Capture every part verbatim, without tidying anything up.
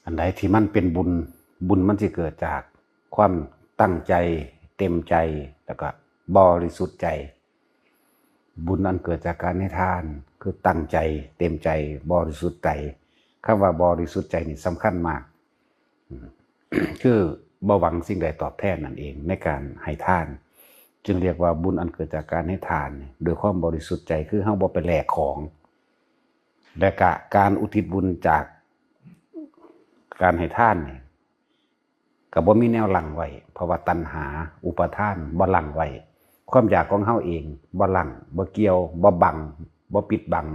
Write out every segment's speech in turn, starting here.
อันใดที่มันเป็นบุญ บุญมันสิเกิดจากความตั้งใจ เต็มใจ แล้วก็บริสุทธิ์ใจ บุญอันเกิดจากการให้ทาน คือตั้งใจ เต็มใจ บริสุทธิ์ใจ คำว่าบริสุทธิ์ใจนี่สำคัญมาก อืม คือบ่หวังสิ่งใดตอบแทนนั่นเอง ในการให้ทาน จึงเรียกว่าบุญอันเกิดจากการให้ทานเนี่ย โดยความบริสุทธิ์ใจ คือเฮาบ่ไปแลกของ และกะการอุทิศบุญจากการให้ทานเนี่ย ก็บ่มีแนวลังไว้ เพราะว่าตัณหาอุปาทานบ่ลังไว้ ความอยากของเฮาเองบ่ลัง บ่เกี่ยว บ่บัง บ่ปิดบัง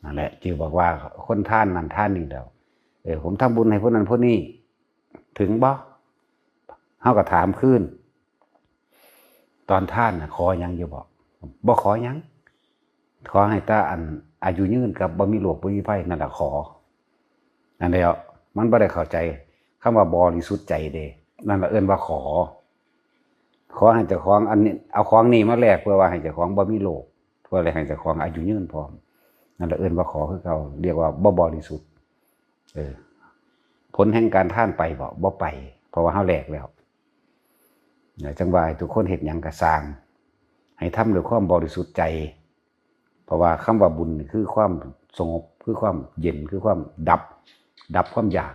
นั่นแหละ จึงบอกว่าคนทานนั่นทานนี่แล้ว เออ ผมทำบุญให้ผู้นั้นผู้นี้ ถึงบ่ เฮาก็ถามคืน ตอนทานน่ะ ขอหยังอยู่บ่ บ่ขอหยัง ขอให้แต่อันอายุยืนกับบ่มีโรคบ่มีภัยนั่นล่ะขอ นั่นแหละ มันบ่ได้เข้าใจคำว่าบริสุทธิ์ใจเด้ นั่นล่ะเอิ้นว่าขอ ขอให้เจ้าของอันนี้ เอาของนี้มาแลกเพื่อว่าให้เจ้าของบ่มีโรค เพื่อให้เจ้าของอายุยืนพร้อม นั่นล่ะเอิ้นว่าขอคือเก่า เรียกว่าบ่บริสุทธิ์ เออ ผลแห่งการทานไปบ่ บ่ไป เพราะว่าเฮาแลกแล้ว นะ จังว่าให้ทุกคนเฮ็ดหยังก็ซ่าง ให้ทำด้วยความบริสุทธิ์ใจ เพราะว่าคำว่าบุญนี่คือความสงบ คือความเย็น คือความดับ ดับความอยาก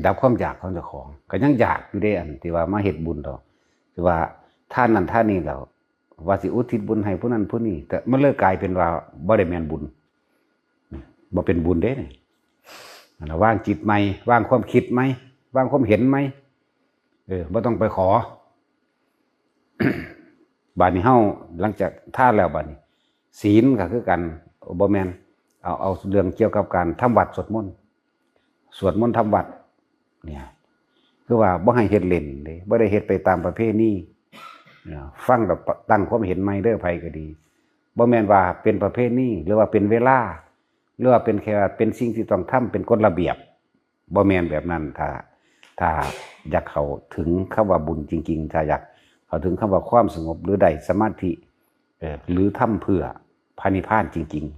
ดับความอยากของเจ้าของ ก็ยังอยากอยู่เด้ อันที่ว่ามาเฮ็ดบุญดอก ที่ว่าทานนั่นทานนี่แล้ว ว่าสิอุทิศบุญให้ผู้นั้นผู้นี้ แต่มันเลยกลายเป็นว่าบ่ได้แม่นบุญ บ่เป็นบุญเด้นี่ นั่นล่ะ วางจิตใหม่ วางความคิดใหม่ วางความเห็นใหม่ เออ บ่ต้องไปขอ บาดนี้เฮาหลังจากทานแล้วบาดนี้ ศีลก็คือกัน บ่แม่น เอา เอาเรื่องเกี่ยวกับการทำวัตรสวดมนต์ สวดมนต์ทำวัตร เนี่ย คือว่าบ่ให้เฮ็ดเล่นเด้ บ่ได้เฮ็ดไปตามประเพณี เนี่ย ฟังแล้วตั้งความเห็นใหม่เด้อ ไผก็ดี บ่แม่นว่าเป็นประเพณี หรือว่าเป็นเวลา หรือว่าเป็นแค่ว่าเป็นสิ่งที่ต้องทำ เป็นกฎระเบียบ บ่แม่นแบบนั้น ถ้า ถ้าอยากเข้าถึงคำว่าบุญจริงๆ ถ้าอยากเข้าถึงคำว่าความสงบ หรือได้สมาธิ เอ่อ หรือทำเพื่อพระนิพพานจริงๆ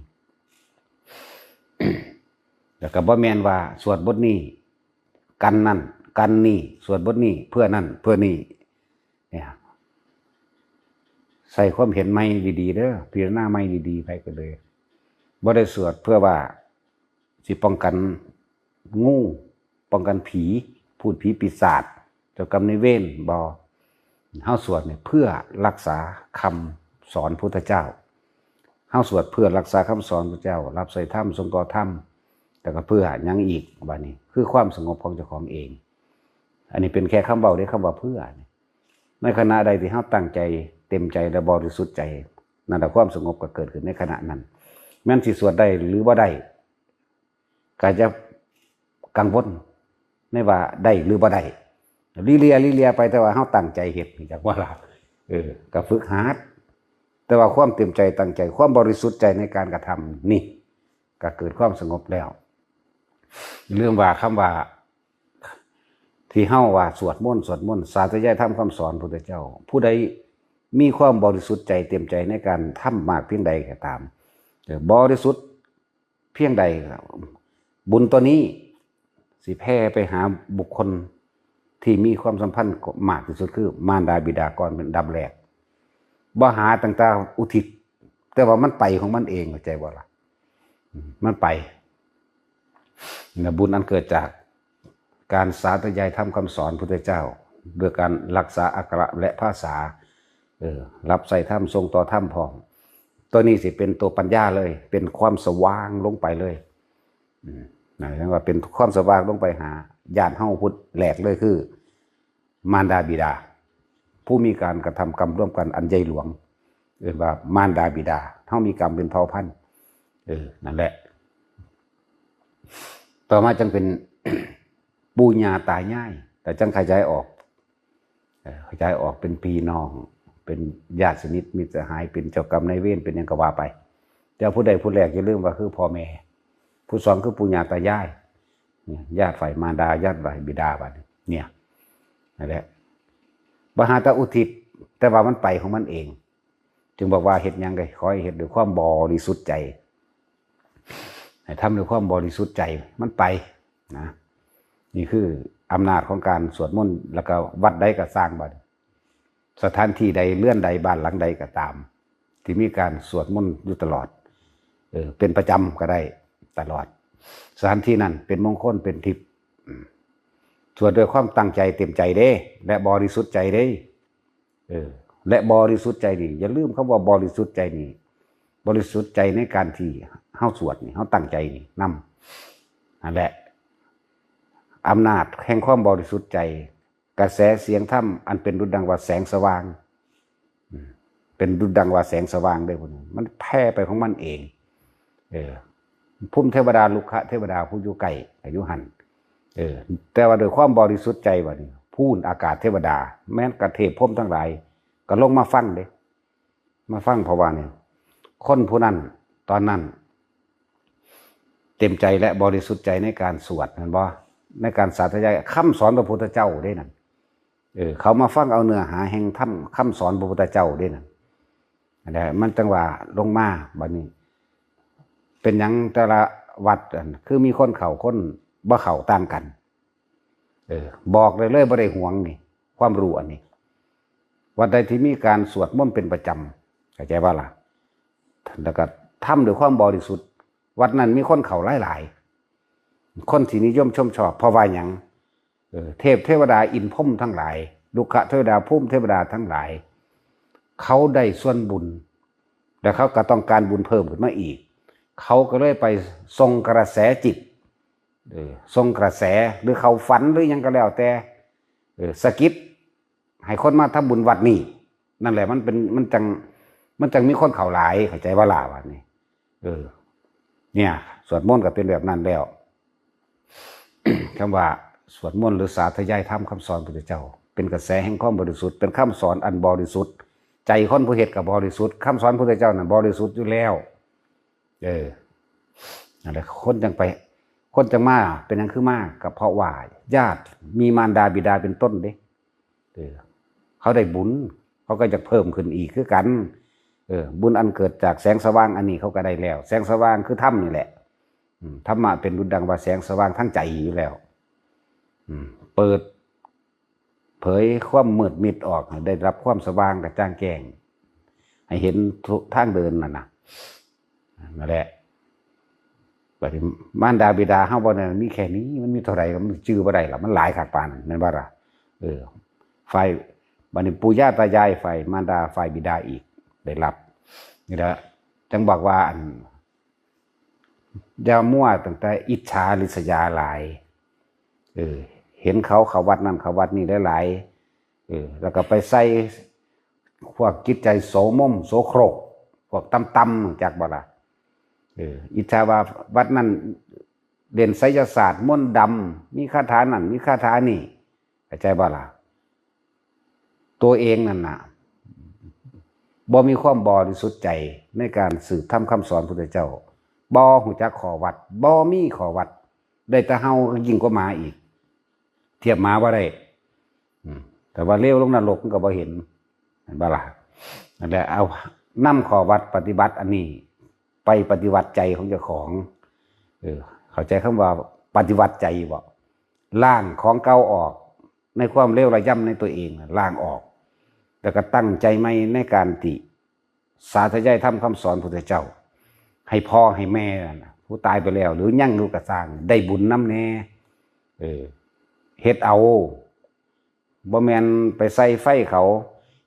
แล้วก็บ่แม่นว่าสวดบทนี้กันนั่น กันนี่ สวดบทนี้เพื่อนั่น เพื่อนี่ เนี่ย ใส่ความเห็นใหม่ดีๆ เด้อ พิจารณาใหม่ดีๆ ไผก็เลย บ่ได้สวดเพื่อว่าสิป้องกันงู ป้องกันผี พูดผีปีศาจ เจ้ากรรมนายเวร บ่ เฮาสวดเนี่ยเพื่อรักษาคำสอนพุทธเจ้า เฮาสวดเพื่อรักษาคำสอนพุทธเจ้า รับใส่ธรรม ส่งต่อธรรม แล้วก็เพื่อหยังอีก บาดนี้ คือความสงบของเจ้าของเอง อันนี้เป็นแค่คำเว้าเด้ คำว่าเพื่อนี่ ในขณะใดที่เฮาตั้งใจเต็มใจและบริสุทธิ์ใจ นั่นแหละ ความสงบก็เกิดขึ้นในขณะนั้น แม้นสิสวดได้หรือบ่ได้ ก็อย่ากังวลในว่าได้หรือบ่ได้ ลีเลีย ลีเลียไป แต่ว่าเฮาตั้งใจเฮ็ด จักว่าล่ะ เออ ก็ฝึกหัด แต่ว่าความเต็มใจตั้งใจ ความบริสุทธิ์ใจในการกระทำนี่ ก็เกิดความสงบแล้ว ลืมว่าคำว่า ที่เฮาว่าสวดมนต์ สวดมนต์ สาธยายธรรมคำสอนพุทธเจ้า ผู้ใดมีความบริสุทธิ์ใจเต็มใจในการทำมากเพียงใดก็ตาม เออ บริสุทธิ์เพียงใด บุญตัวนี้สิแผ่ไปหาบุคคลที่มีความสัมพันธ์มากที่สุด คือมารดาบิดาก่อนเป็นอันดับแรก บ่หาตั้งแต่อุทิศ แต่ว่ามันไปของมันเอง เข้าใจบ่ล่ะ อืม มันไป นะ บุญอันเกิดจากการสาธยายธรรมคำสอนพุทธเจ้า ด้วยการรักษาอักขระและภาษา เออ รับใส่ธรรม ส่งต่อธรรมพร้อม ตัวนี้สิเป็นตัวปัญญาเลย เป็นความสว่างลงไปเลย อืม นะ เรียกว่าเป็นความสว่างลงไปหาญาติเฮาพุทธแรกเลยคือ มารดาบิดา ผู้มีการกระทำกรรมร่วมกันอันใหญ่หลวง เอิ้นว่ามารดาบิดา เฮามีกรรมเป็นเผ่าพันธุ์ เออ นั่นแหละ ต่อมาจังเป็น ปู่ย่าตายาย แต่จังขยายออก เอ่อ ขยายออกเป็นพี่น้อง เป็นญาติสนิทมิตรสหาย เป็นเจ้ากรรมนายเวร เป็นหยังก็ว่าไป แต่ผู้ใดผู้แรกอย่าลืมว่าคือพ่อแม่ ผู้สองคือปู่ย่าตายาย เนี่ย ญาติฝ่ายมารดา ญาติฝ่ายบิดา บัดนี้ เนี่ย นั่นแหละ บ่หาแต่อุทิศ แต่ว่ามันไปของมันเอง จึงบอกว่าเฮ็ดหยังก็ขอให้เฮ็ดด้วยความบริสุทธิ์ใจ ให้ทำด้วยความบริสุทธิ์ใจ มันไปนะ นี่คืออำนาจของการสวดมนต์ แล้วก็วัดใดก็สร้างบัด สถานที่ใด เรือนใด บ้านหลังใดก็ตาม ที่มีการสวดมนต์อยู่ตลอด เออ เป็นประจำก็ได้ ตลอด สถานที่นั้นเป็นมงคล เป็นทิพย์ อืม สวดด้วยความตั้งใจเต็มใจเด้ และบริสุทธิ์ใจเด้ เออ และบริสุทธิ์ใจนี่ อย่าลืมคำว่าบริสุทธิ์ใจนี่ บริสุทธิ์ใจในการที่เฮาสวดนี่ เฮาตั้งใจนี่นำ นั่นแหละ อำนาจแห่งความบริสุทธิ์ใจ กระแสเสียงธรรมอันเป็นดุจดังว่าแสงสว่าง อืม เป็นดุจดังว่าแสงสว่างเด้อพวกนี้ มันแผ่ไปของมันเอง เออ ภูมิเทวดา รุกขเทวดา ผู้อยู่ใกล้ก็อยู่หั่น เออ แต่ว่าด้วยความบริสุทธิ์ใจบัดนี้ พู้นอากาศเทวดา แม้นกระเทพพรหมทั้งหลาย ก็ลงมาฟังเด้ มาฟัง เพราะว่านี่ คนผู้นั้น ตอนนั้น เต็มใจและบริสุทธิ์ใจในการสวด แม่นบ่ ในการสาธยายคำสอนพระพุทธเจ้าเด้นั่น เออ เขามาฟังเอาเนื้อหาแห่งธรรมคำสอนพระพุทธเจ้าเด้นั่น อันนี้มันจังว่าลงมาบัดนี้ เป็นหยังแต่ละวัด อัน คือมีคนเข้าคนบ่เข้าต่างกัน เออ บอกได้เลย บ่ได้หวงนี่ ความรู้อันนี้ วัดใดที่มีการสวดมนต์เป็นประจำ เข้าใจบ่ล่ะ แล้วก็ทำด้วยความบริสุทธิ์ วัดนั้นมีคนเข้าหลายๆ คนที่นิยมชมชอบ เพราะว่าหยัง เออ เทพเทวดาอินทร์พรหมทั้งหลาย รุกขเทวดา ภูมิเทวดาทั้งหลาย เขาได้ส่วนบุญ แล้วเขาก็ต้องการบุญเพิ่มขึ้นมาอีก เขาก็เลยไปส่งกระแสจิต เออ ส่งกระแส หรือเขาฝันหรือหยังก็แล้วแต่ เออ สะกิดให้คนมาทำบุญวัดนี้ นั่นแหละ มันเป็น มันจัง มันจังมีคนเข้าหลาย เข้าใจบ่ล่ะ บัดนี้ เออ เนี่ย สวดมนต์ก็เป็นแบบนั้นแล้ว คำว่าสวดมนต์หรือสาธยายธรรมคำสอนพุทธเจ้า เป็นกระแสแห่งความบริสุทธิ์ เป็นคำสอนอันบริสุทธิ์ ใจคนผู้เฮ็ดก็บริสุทธิ์ คำสอนพุทธเจ้านั่นบริสุทธิ์อยู่แล้ว เออ นั่นแหละ คนจังไป คนจังมา เป็นหยังคือมา ก็เพราะว่าญาติ มีมารดาบิดาเป็นต้นเด้ เออ เขาได้บุญ เขาก็จะเพิ่มขึ้นอีกคือกัน เออ บุญอันเกิดจากแสงสว่างอันนี้เขาก็ได้แล้ว แสงสว่างคือธรรมนี่แหละ อืม ธรรมะเป็นดุจดังว่าแสงสว่างทั้งใจอยู่แล้ว อืม เปิดเผยความมืดมิดออก ให้ได้รับความสว่างกระจ่างแจ้ง ให้เห็นทุกทางเดินนั่นน่ะ นั่นแหละ บัดนี้มารดาบิดาเฮาบ่ได้มีแค่นี้ มันมีเท่าใดก็มันจื่อบ่ได้ล่ะ มันหลายคักปานนั้น แม่นบ่ล่ะ เออ ฝ่าย บัดนี้ปู่ย่าตายาย ฝ่ายมารดา ฝ่ายบิดาอีก ได้รับ นี่แหละ จังบอกว่า อัน อย่ามัวตั้งแต่อิจฉาริษยาหลาย เออ เห็นเขาเข้าวัดนั่นเข้าวัดนี่หลายๆ เออ แล้วก็ไปใส่พวกจิตใจโสมม โสโครก พวกต่ำๆ จักบ่ล่ะ เออ อิจฉาว่าวัดนั่นเล่นไสยศาสตร์มนต์ดำ มีคาถานั่น มีคาถานี่ เข้าใจบ่ล่ะ ตัวเองนั่นน่ะ บ่มีความบริสุทธิ์ใจในการสืบธรรมคำสอนพุทธเจ้า บ่ฮู้จักข้อวัด บ่มีข้อวัด ได้แต่เฮายิ่งกว่าหมาอีก เทียบหมาบ่ได้ อืม แต่ว่าเลวลงนรกมันก็บ่เห็น เห็นบ่ล่ะ นั่นแหละ เอานำข้อวัดปฏิบัติอันนี้ ไปปฏิวัติใจของเจ้าของ เออ เข้าใจคำว่าปฏิวัติใจบ่ ล้างของเก่าออก ในความเลวระยำในตัวเองน่ะ ล้างออก แล้วก็ตั้งใจใหม่ในการที่สาธยายธรรมคำสอนพุทธเจ้า ให้พ่อให้แม่น่ะ ผู้ตายไปแล้ว หรือยังอยู่ก็ซ่าง ได้บุญนำแน่ เออ เฮ็ดเอา บ่แม่นไปใส่ไฟเขา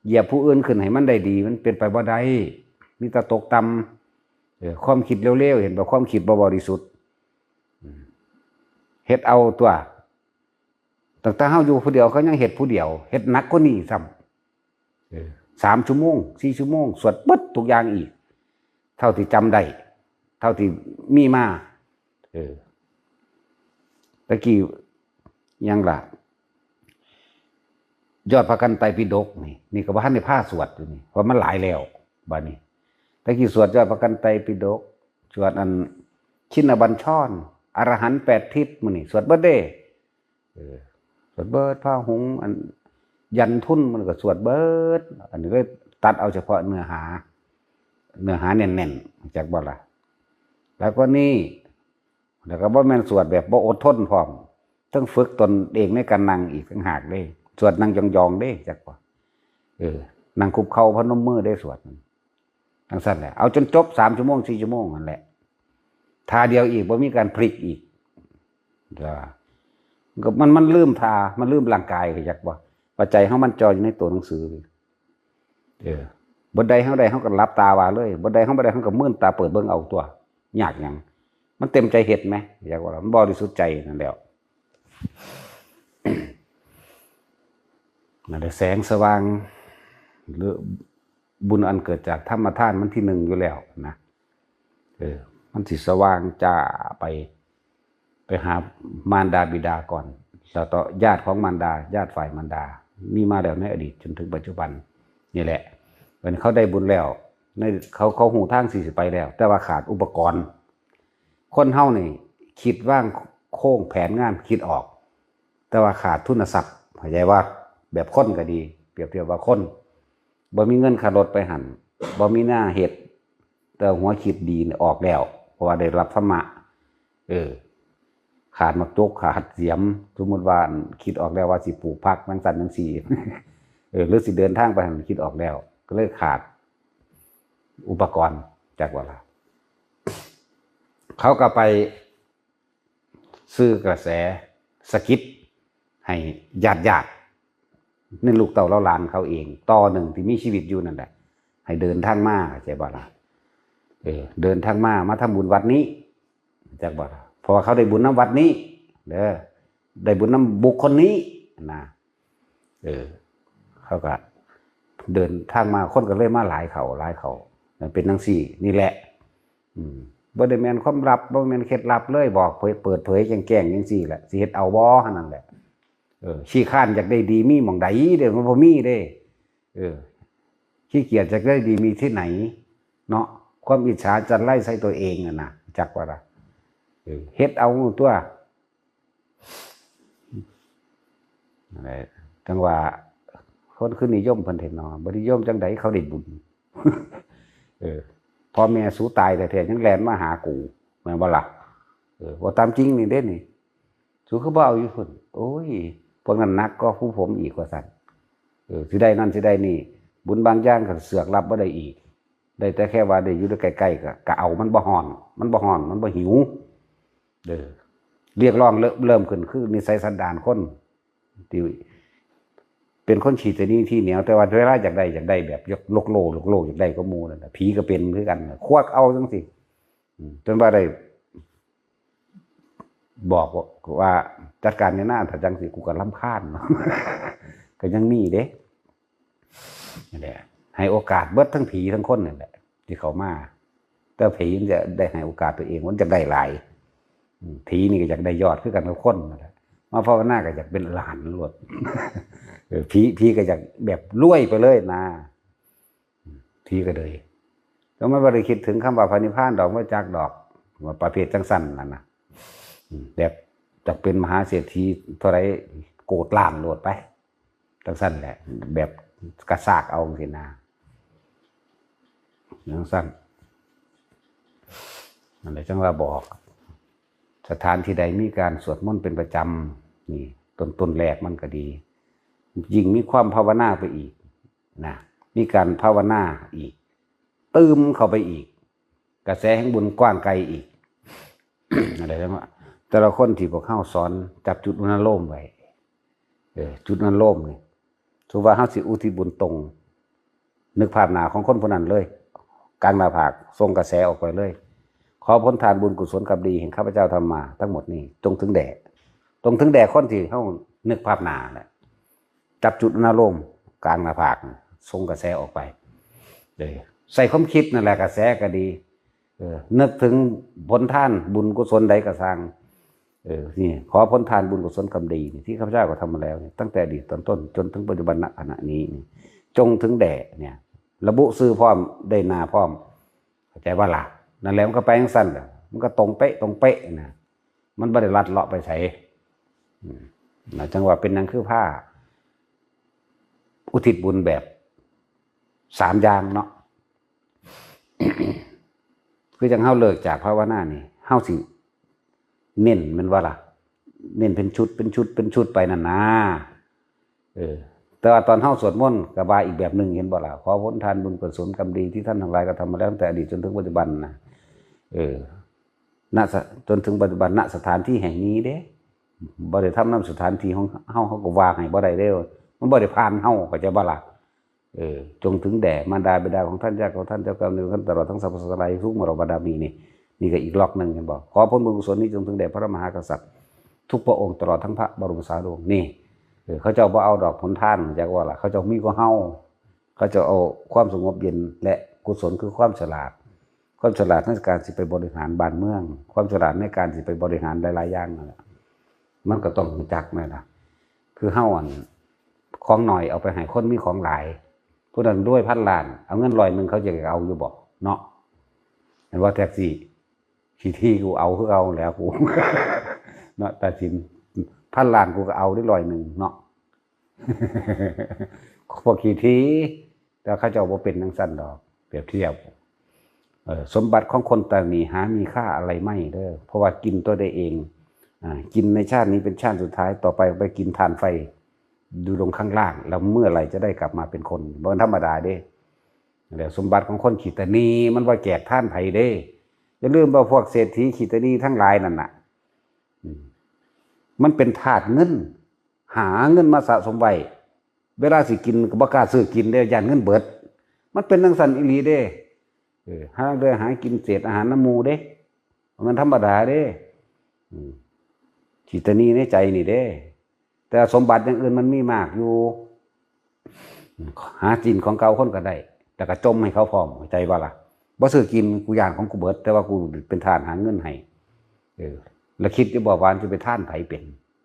เหยียบผู้อื่นขึ้นให้มันได้ดี มันเป็นไปบ่ได้ มีแต่ตกต่ำ เออ ความคิดเลวๆ เห็นบ่ ความคิดบ่บริสุทธิ์ อืม เฮ็ดเอาตัว ตั้งแต่เฮาอยู่ผู้เดียว เขายังเฮ็ดผู้เดียว เฮ็ดหนักกว่านี้ซ้ำ เออ สามชั่วโมง สี่ชั่วโมง สวดเบิดทุกอย่างอีก เท่าที่จำได้ เท่าที่มีมา เออ ตะกี้ยังล่ะ ยอดพระคันไตรปิฎกนี่ นี่ก็บ่ทันได้พาสวดอยู่นี่ เพราะมันหลายแล้ว บัดนี้ ตะกี้สวดยอดพระคันไตรปิฎก สวดอันชินบัญชร อรหันต์แปดทิศ มื้อนี้ สวดเบิดเด้ เออ สวดเบิด พระหงส์ อันยันทุน มันก็สวดเบิด อันนี้เลยตัดเอาเฉพาะเนื้อหา เนื้อหาแน่นๆ จักบ่ล่ะ แล้วก็นี่ แล้วก็บ่แม่นสวดแบบบ่อดทนพร้อม ต้องฝึกตนเองในการนั่งอีกต่างหากเด้ สวดนั่งยองๆเด้ จักว่า เออ นั่งคุกเข่าพนมมือได้สวด จังซั่นแหละ เอาจนจบสามชั่วโมง สี่ชั่วโมงนั่นแหละ ท่าเดียวอีก บ่มีการพลิกอีก ก็มัน มันลืมท่า มันลืมร่างกาย จักว่า ว่าใจเฮามันจ่ออยู่ในตัวหนังสือ เออ บทใดเฮาได้เฮาก็หลับตาว่าเลย บทใดเฮาบ่ได้เฮาก็มืนตาเปิดเบิ่งเอาตัว ยากหยัง มันเต็มใจเฮ็ดไหม อยากว่ามันบริสุทธิ์ใจนั่นแหล้ว นั่นแหละ แสงสว่าง หรือบุญอันเกิดจากธรรมทานมันที่หนึ่งอยู่แล้วนะ เออ มันสิสว่างจ้าไป ไปหามารดาบิดาก่อน แล้วต่อญาติของมารดา ญาติฝ่ายมารดา มีมาแล้วในอดีตจนถึงปัจจุบัน นี่แหละ เป็นเขาได้บุญแล้ว ใน เขา เขาฮู้ทางสิไปแล้ว แต่ว่าขาดอุปกรณ์ คนเฮานี่คิดวางโครงแผนงานคิดออก แต่ว่าขาดทุนทรัพย์ เข้าใจว่า แบบคนก็ดี เปรียบเทียบว่าคน บ่มีเงินค่ารถไปหั่น บ่มีหน้าเฮ็ด แต่หัวคิดดีนี่ออกแล้ว เพราะว่าได้รับธรรมะ เออ ขาดหมากจก ขาดเสียม สมมุติว่าคิดออกแล้วว่าสิปลูกผักจังซั่นจังซี่ เออ หรือสิเดินทางไปหั่น คิดออกแล้ว ก็เลยขาดอุปกรณ์ จักว่าล่ะ เขาก็ไปซื้อกระแสสะกิดให้ญาติๆ ในลูกเต้าเหล่าหลานเขาเอง ต่อหนึ่งที่มีชีวิตอยู่นั่นแหละ ให้เดินทางมา เข้าใจบ่ล่ะ เออ เดินทางมา มาทำบุญวัดนี้ จักบ่ล่ะ เพราะว่าเขาได้บุญนำวัดนี้ เด้อ ได้บุญนำบุคคลนี้นะ เออ เขาก็เดินทางมา คนก็เลยมาหลายเขา หลายเขา มันเป็นจังซี่ นี่แหละ อืม บ่ได้แม่นความลับ บ่แม่นเคล็ดลับเลย บอกเผย เปิดเผยแจ้งๆ จังซี่แหละ สิเฮ็ดเอาบ่ หั่นนั่นแหละ เออ ขี้คร้านอยากได้ดีมีหม่องใดเด้ มันบ่มีเด้ เออ ขี้เกียจอยากได้ดีมีที่ไหน เนาะ ความอิจฉาจันไรใส่ตัวเองอะนะ จักว่าล่ะ เออ เฮ็ดเอาตัว นั่นแหละ จังว่า คนคือนิยมเพิ่นแท้เนาะ บ่นิยมจังใดเขาได้บุญ เออ พ่อแม่สูตายแท้ๆ ยังแล่นมาหากู แม่นบ่ล่ะ เออ ว่าตามจริงนี่เด้นี่ สูคือบ่เอาอยู่พุ่น โอ้ย พวกนั้นหนักกว่าผู้ผมอีก ว่าซั่น เออ สิได้นั่นสิได้นี่ บุญบางอย่างก็เสือกรับบ่ได้อีก ได้แต่แค่ว่าได้อยู่ใกล้ๆ ก็ ก็เอา มันบ่ฮ้อน มันบ่ฮ้อน มันบ่หิว เออ เรียกร้องเริ่ม เริ่มขึ้น คือนิสัยสันดานคน ที่เป็นคนขี้ตะหนีทีเหนียว แต่ว่าเวลาอยากได้ อยากได้แบบโลกโลก โลกโลก อยากได้กว่าหมู่นั่นน่ะ ผีก็เป็นคือกันน่ะ ควักเอาจังซี่ อืม จนว่าได้ บอกว่าจัดการเนี่ยนะ ถ้าจังซี่กูก็รำคาญ ก็ยังมีเด้ นั่นแหละ ให้โอกาสเบิดทั้งผีทั้งคนนั่นแหละ ที่เขามา แต่ผีมันจะได้ให้โอกาสตัวเอง มันจะได้หลาย อืม ผีนี่ก็อยากได้ยอดคือกันกับคนนั่นแหละ มาภาวนาก็อยากเป็นอรหันต์โลด เออ ผี ผีก็อยากแบบรวยไปเลยนะ อืม ผีก็เลย ก็มันบ่ได้คิดถึงคำว่าพระนิพพานดอก บ่จักดอก ว่าประเภทจังซั่นนั่นน่ะ อืม แบบอยากเป็นมหาเศรษฐีเท่าใด โกดล้านโลดไป จังซั่นแหละ แบบกระซากเอาจังซี่นะ จังซั่น นั่นแหละ จังว่าบอก สถานที่ใดมีการสวดมนต์เป็นประจำ นี่ ต้น ต้นแรกมันก็ดี ยิ่งมีความภาวนาไปอีกนะ มีการภาวนาอีก ตื่มเข้าไปอีก กระแสแห่งบุญกว้างไกลอีก อะไรนะว่า แต่ละคนที่พวกเฮาสอนจับจุดอนุโลมไว้ เออ จุดอนุโลมนี่ สมมุติว่าเฮาสิอุทิศบุญตรง นึกภาพหน้าของคนผู้นั้นเลย กลางหน้าผาก ส่งกระแสออกไปเลย ขอผลทานบุญกุศลกรรมดีแห่งข้าพเจ้าทำมาทั้งหมดนี้ จงถึงแด่ จงถึงแด่คนที่เฮานึกภาพหน้าแหละ จับจุดอนุโลมกลางหน้าผาก ส่งกระแสออกไป เออ ใส่ความคิดนั่นแหละ กระแสก็ดี เออ นึกถึงผลทานบุญกุศลใดก็ซ่าง เออ นี่ ขอผลทานบุญกุศลกรรมดีนี่ ที่ข้าพเจ้าก็ทำมาแล้วนี่ ตั้งแต่อดีตตอนต้นจนถึงปัจจุบันณขณะนี้นี่ จงถึงแด่เนี่ย ระบุชื่อพร้อม ได้หน้าพร้อม เข้าใจบ่ล่ะ นั่นแหละ มันก็ไปจังซั่นแหละ มันก็ตรงเป๊ะ ตรงเป๊ะนะ มันบ่ได้ลัดเลาะไปไส อืม นะ จังว่าเป็นหยังคือพาอุทิศบุญแบบสามอย่างเนาะ คือจังเฮาเลิกจากภาวนานี่ เฮาสิ เน้นแม่นบ่ล่ะ เน้นเป็นชุดเป็นชุดเป็นชุดไปนั่นนะ เออ แต่ว่าตอนเฮาสวดมนต์ก็ว่าอีกแบบหนึ่ง เห็นบ่ล่ะ ขอผลทานบุญกุศลกรรมดีที่ท่านทั้งหลายกระทำมาแล้วตั้งแต่อดีตจนถึงปัจจุบันนะ เออ ณ ส- จนถึงปัจจุบัน ณ สถานที่แห่งนี้เด้ บ่ได้ทำนำสถานที่ของเฮา เฮาก็ว่าให้บ่ได้เด้ มันบ่ได้ผ่านเฮา เข้าใจบ่ล่ะ เออ จงถึงแด่มารดาบิดาของท่าน ญาติของท่าน เจ้ากรรมนายเวรของท่าน ตลอดทั้งสรรพสัตว์ทั้งหลายทุกมรดกบารมีนี่ นี่ก็อีกล็อกหนึ่ง เห็นบ่ ขอผลบุญกุศลนี้จงถึงแด่พระมหากษัตริย์ ทุกพระองค์ ตลอดทั้งพระบรมสารีริกธาตุนี่ เออ เขาเจ้าบ่เอาดอกผลทาน จักว่าล่ะ เขาเจ้ามีกว่าเฮา เขาเจ้าเอาความสงบเย็น และกุศลคือความฉลาด ความฉลาดในการสิไปบริหารบ้านเมือง ความฉลาดในการสิไปบริหารหลายๆอย่างนั่นแหละ มันก็ต้องรู้จักแม่นล่ะ คือเฮาอัน ของน้อยเอาไปให้คนมีของหลาย ผู้นั้นรวยพันล้าน เอาเงินร้อยหนึ่ง เขาจะเอาอยู่บ่เนาะ เห็นว่าแท็กซี่ ขี้ที่กูเอาคือเอาแล้วกู เนาะ ตัดสิน พันล้านกูก็เอาได้ร้อยหนึ่งเนาะ พวกขี้ที่ แต่เขาเจ้าบ่เป็นจังซั่นดอก เปรียบเทียบ เอ่อ สมบัติของคนตระหนี่หามีค่าอะไรไม่เด้อ เพราะว่ากินตัวได้เอง อ่า กินในชาตินี้เป็นชาติสุดท้าย ต่อไปไปกินถ่านไฟ อยู่ลงข้างล่าง แล้วเมื่อไหร่จะได้กลับมาเป็นคน บ่ธรรมดาเด้ แล้วสมบัติของคนขี้ตระหนี่ มันบ่แจกทานไผเด้ อย่าลืมว่าพวกเศรษฐีขี้ตระหนี่ทั้งหลายนั่นน่ะ อืม มันเป็นธาตุเงิน หาเงินมาสะสมไว้ เวลาสิกินก็บ่กล้าซื้อกินเด้ ย้านเงินเบิด มันเป็นจังซั่นอีหลีเด้ เออ หาเด้อ หากินเศษอาหารนำหมู่เด้ มันธรรมดาเด้ อืม ขี้ตระหนี่ในใจนี่เด้ แต่สมบัติอย่างอื่นมันมีมากอยู่ หากินของเก่าคนก็ได้ แต่ก็จ่มให้เขาพร้อม เข้าใจบ่ล่ะ บ่ซื้อกิน กูย้านของกูเบิด แต่ว่ากูเป็นทานหาเงินให้ เออ แล้วคิดอยู่บ่ว่ามันสิไปทานไผเป็น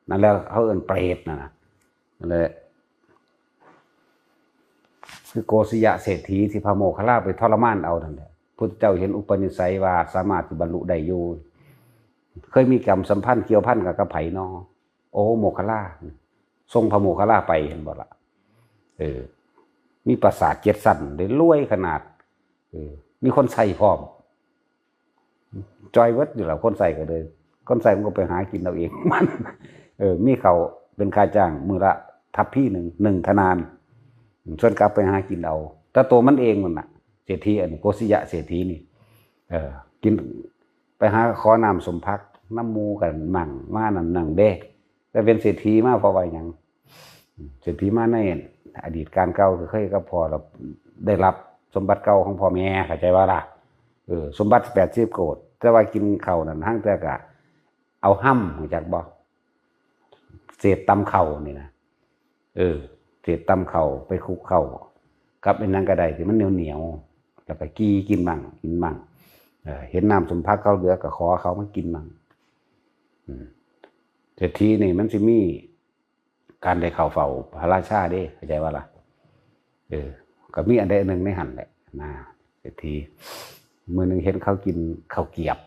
นั่นแหละเขาเอิ้นเปรตนั่นน่ะ นั่นแหละ คือโกศยเศรษฐีที่พระโมคคัลลาไปทรมานเอานั่นแหละ พุทธเจ้าเห็นอุปนิสัยว่าสามารถที่บรรลุได้อยู่ เคยมีกรรมสัมพันธ์เกี่ยวพันกับ กับไผเนาะ โอ้ โมคคัลลา ส่งพระโมคคัลลาไป เห็นบ่ล่ะ เออ มีปราสาทเจ็ดชั้น ได้รวยขนาด เออ มีคนใช้พร้อม จ่อยเบิดอยู่แล้ว คนใช้ก็เลย คนใช้มันก็ไปหากินเอาเอง มัน เออ มีเขาวเป็นค่าจ้างมื้อละทัพพีหนึ่ง หนึ่งทนาน ส่วนกลับไปหากินเอา แต่ตัวมันเองมันน่ะ เศรษฐีอันนี้ โกศยเศรษฐีนี่ เออ กิน ไปหาขอน้ำส้มผักนำหมู่กันมั่ง มานั่นนั่งเด้ แต่เป็นเศรษฐีมาเพราะว่าหยัง เศรษฐีมาในอดีตการเก่าก็เคยกับพ่อเราได้รับสมบัติเก่าของพ่อแม่ เข้าใจว่าล่ะ เออ สมบัติแปดสิบโกด แต่ว่ากินข้าวนั่น ทั้งแต่กะเอาห้ำ รู้จักบ่ เศษตำข้าวนี่นะ เออ เศษตำข้าวไปคลุกข้าว กับไอ้นั้นก็ได้ที่มันเหนียวๆ แล้วก็กี้กินมั่ง กินมั่ง เออ เห็นน้ำส้มผักเขาเหลือก็ขอเขามากินมั่ง อืม เศรษฐีนี่มันสิมีการได้เข้าเฝ้าพระราชาเด้ เข้าใจว่าล่ะ เออ ก็มีอันใดอันหนึ่งในหั่นแหละนะ เศรษฐี มื้อหนึ่งเห็นเขากินข้าวเกรียบ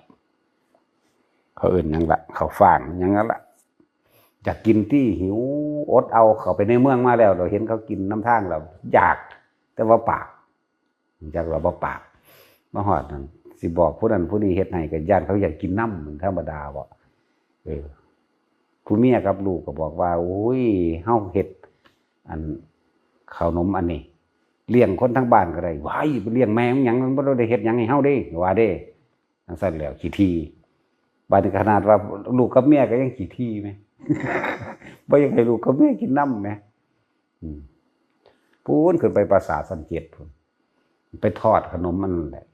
เขาเอิ้นหยังล่ะ ข้าวฟ่างหยังนั่นล่ะ อยากกินตี้ หิว อดเอา เข้าไปในเมืองมาแล้ว เราเห็นเขากินนำทางแล้ว อยาก แต่ว่าปาก อยากเราบ่ปาก มาฮอดนั่น สิบอกผู้นั้นผู้นี้เฮ็ดให้ ก็ย้านเขาอยากกินนำ มันธรรมดาบ่ เออ ผู้เมียกับลูกก็บอกว่า โอ้ย เฮาเฮ็ด อัน ขนมอันนี้ เลี้ยงคนทั้งบ้านก็ได้ ว้าย ไปเลี้ยงแม่มึงหยัง มันบ่ได้เฮ็ดหยังให้เฮาเด้ ว่าเด้ จังซั่นแล้ว ขี้ถี่ บาดนี้ขนาดว่าลูกกับเมียก็ยังขี้ถี่แหม บ่อยากให้ลูกกับเมียกินนำแหม อืม พู้นขึ้นไปปราสาทชั้นเจ็ดพู้น ไปทอดขนมมันนั่นแหละ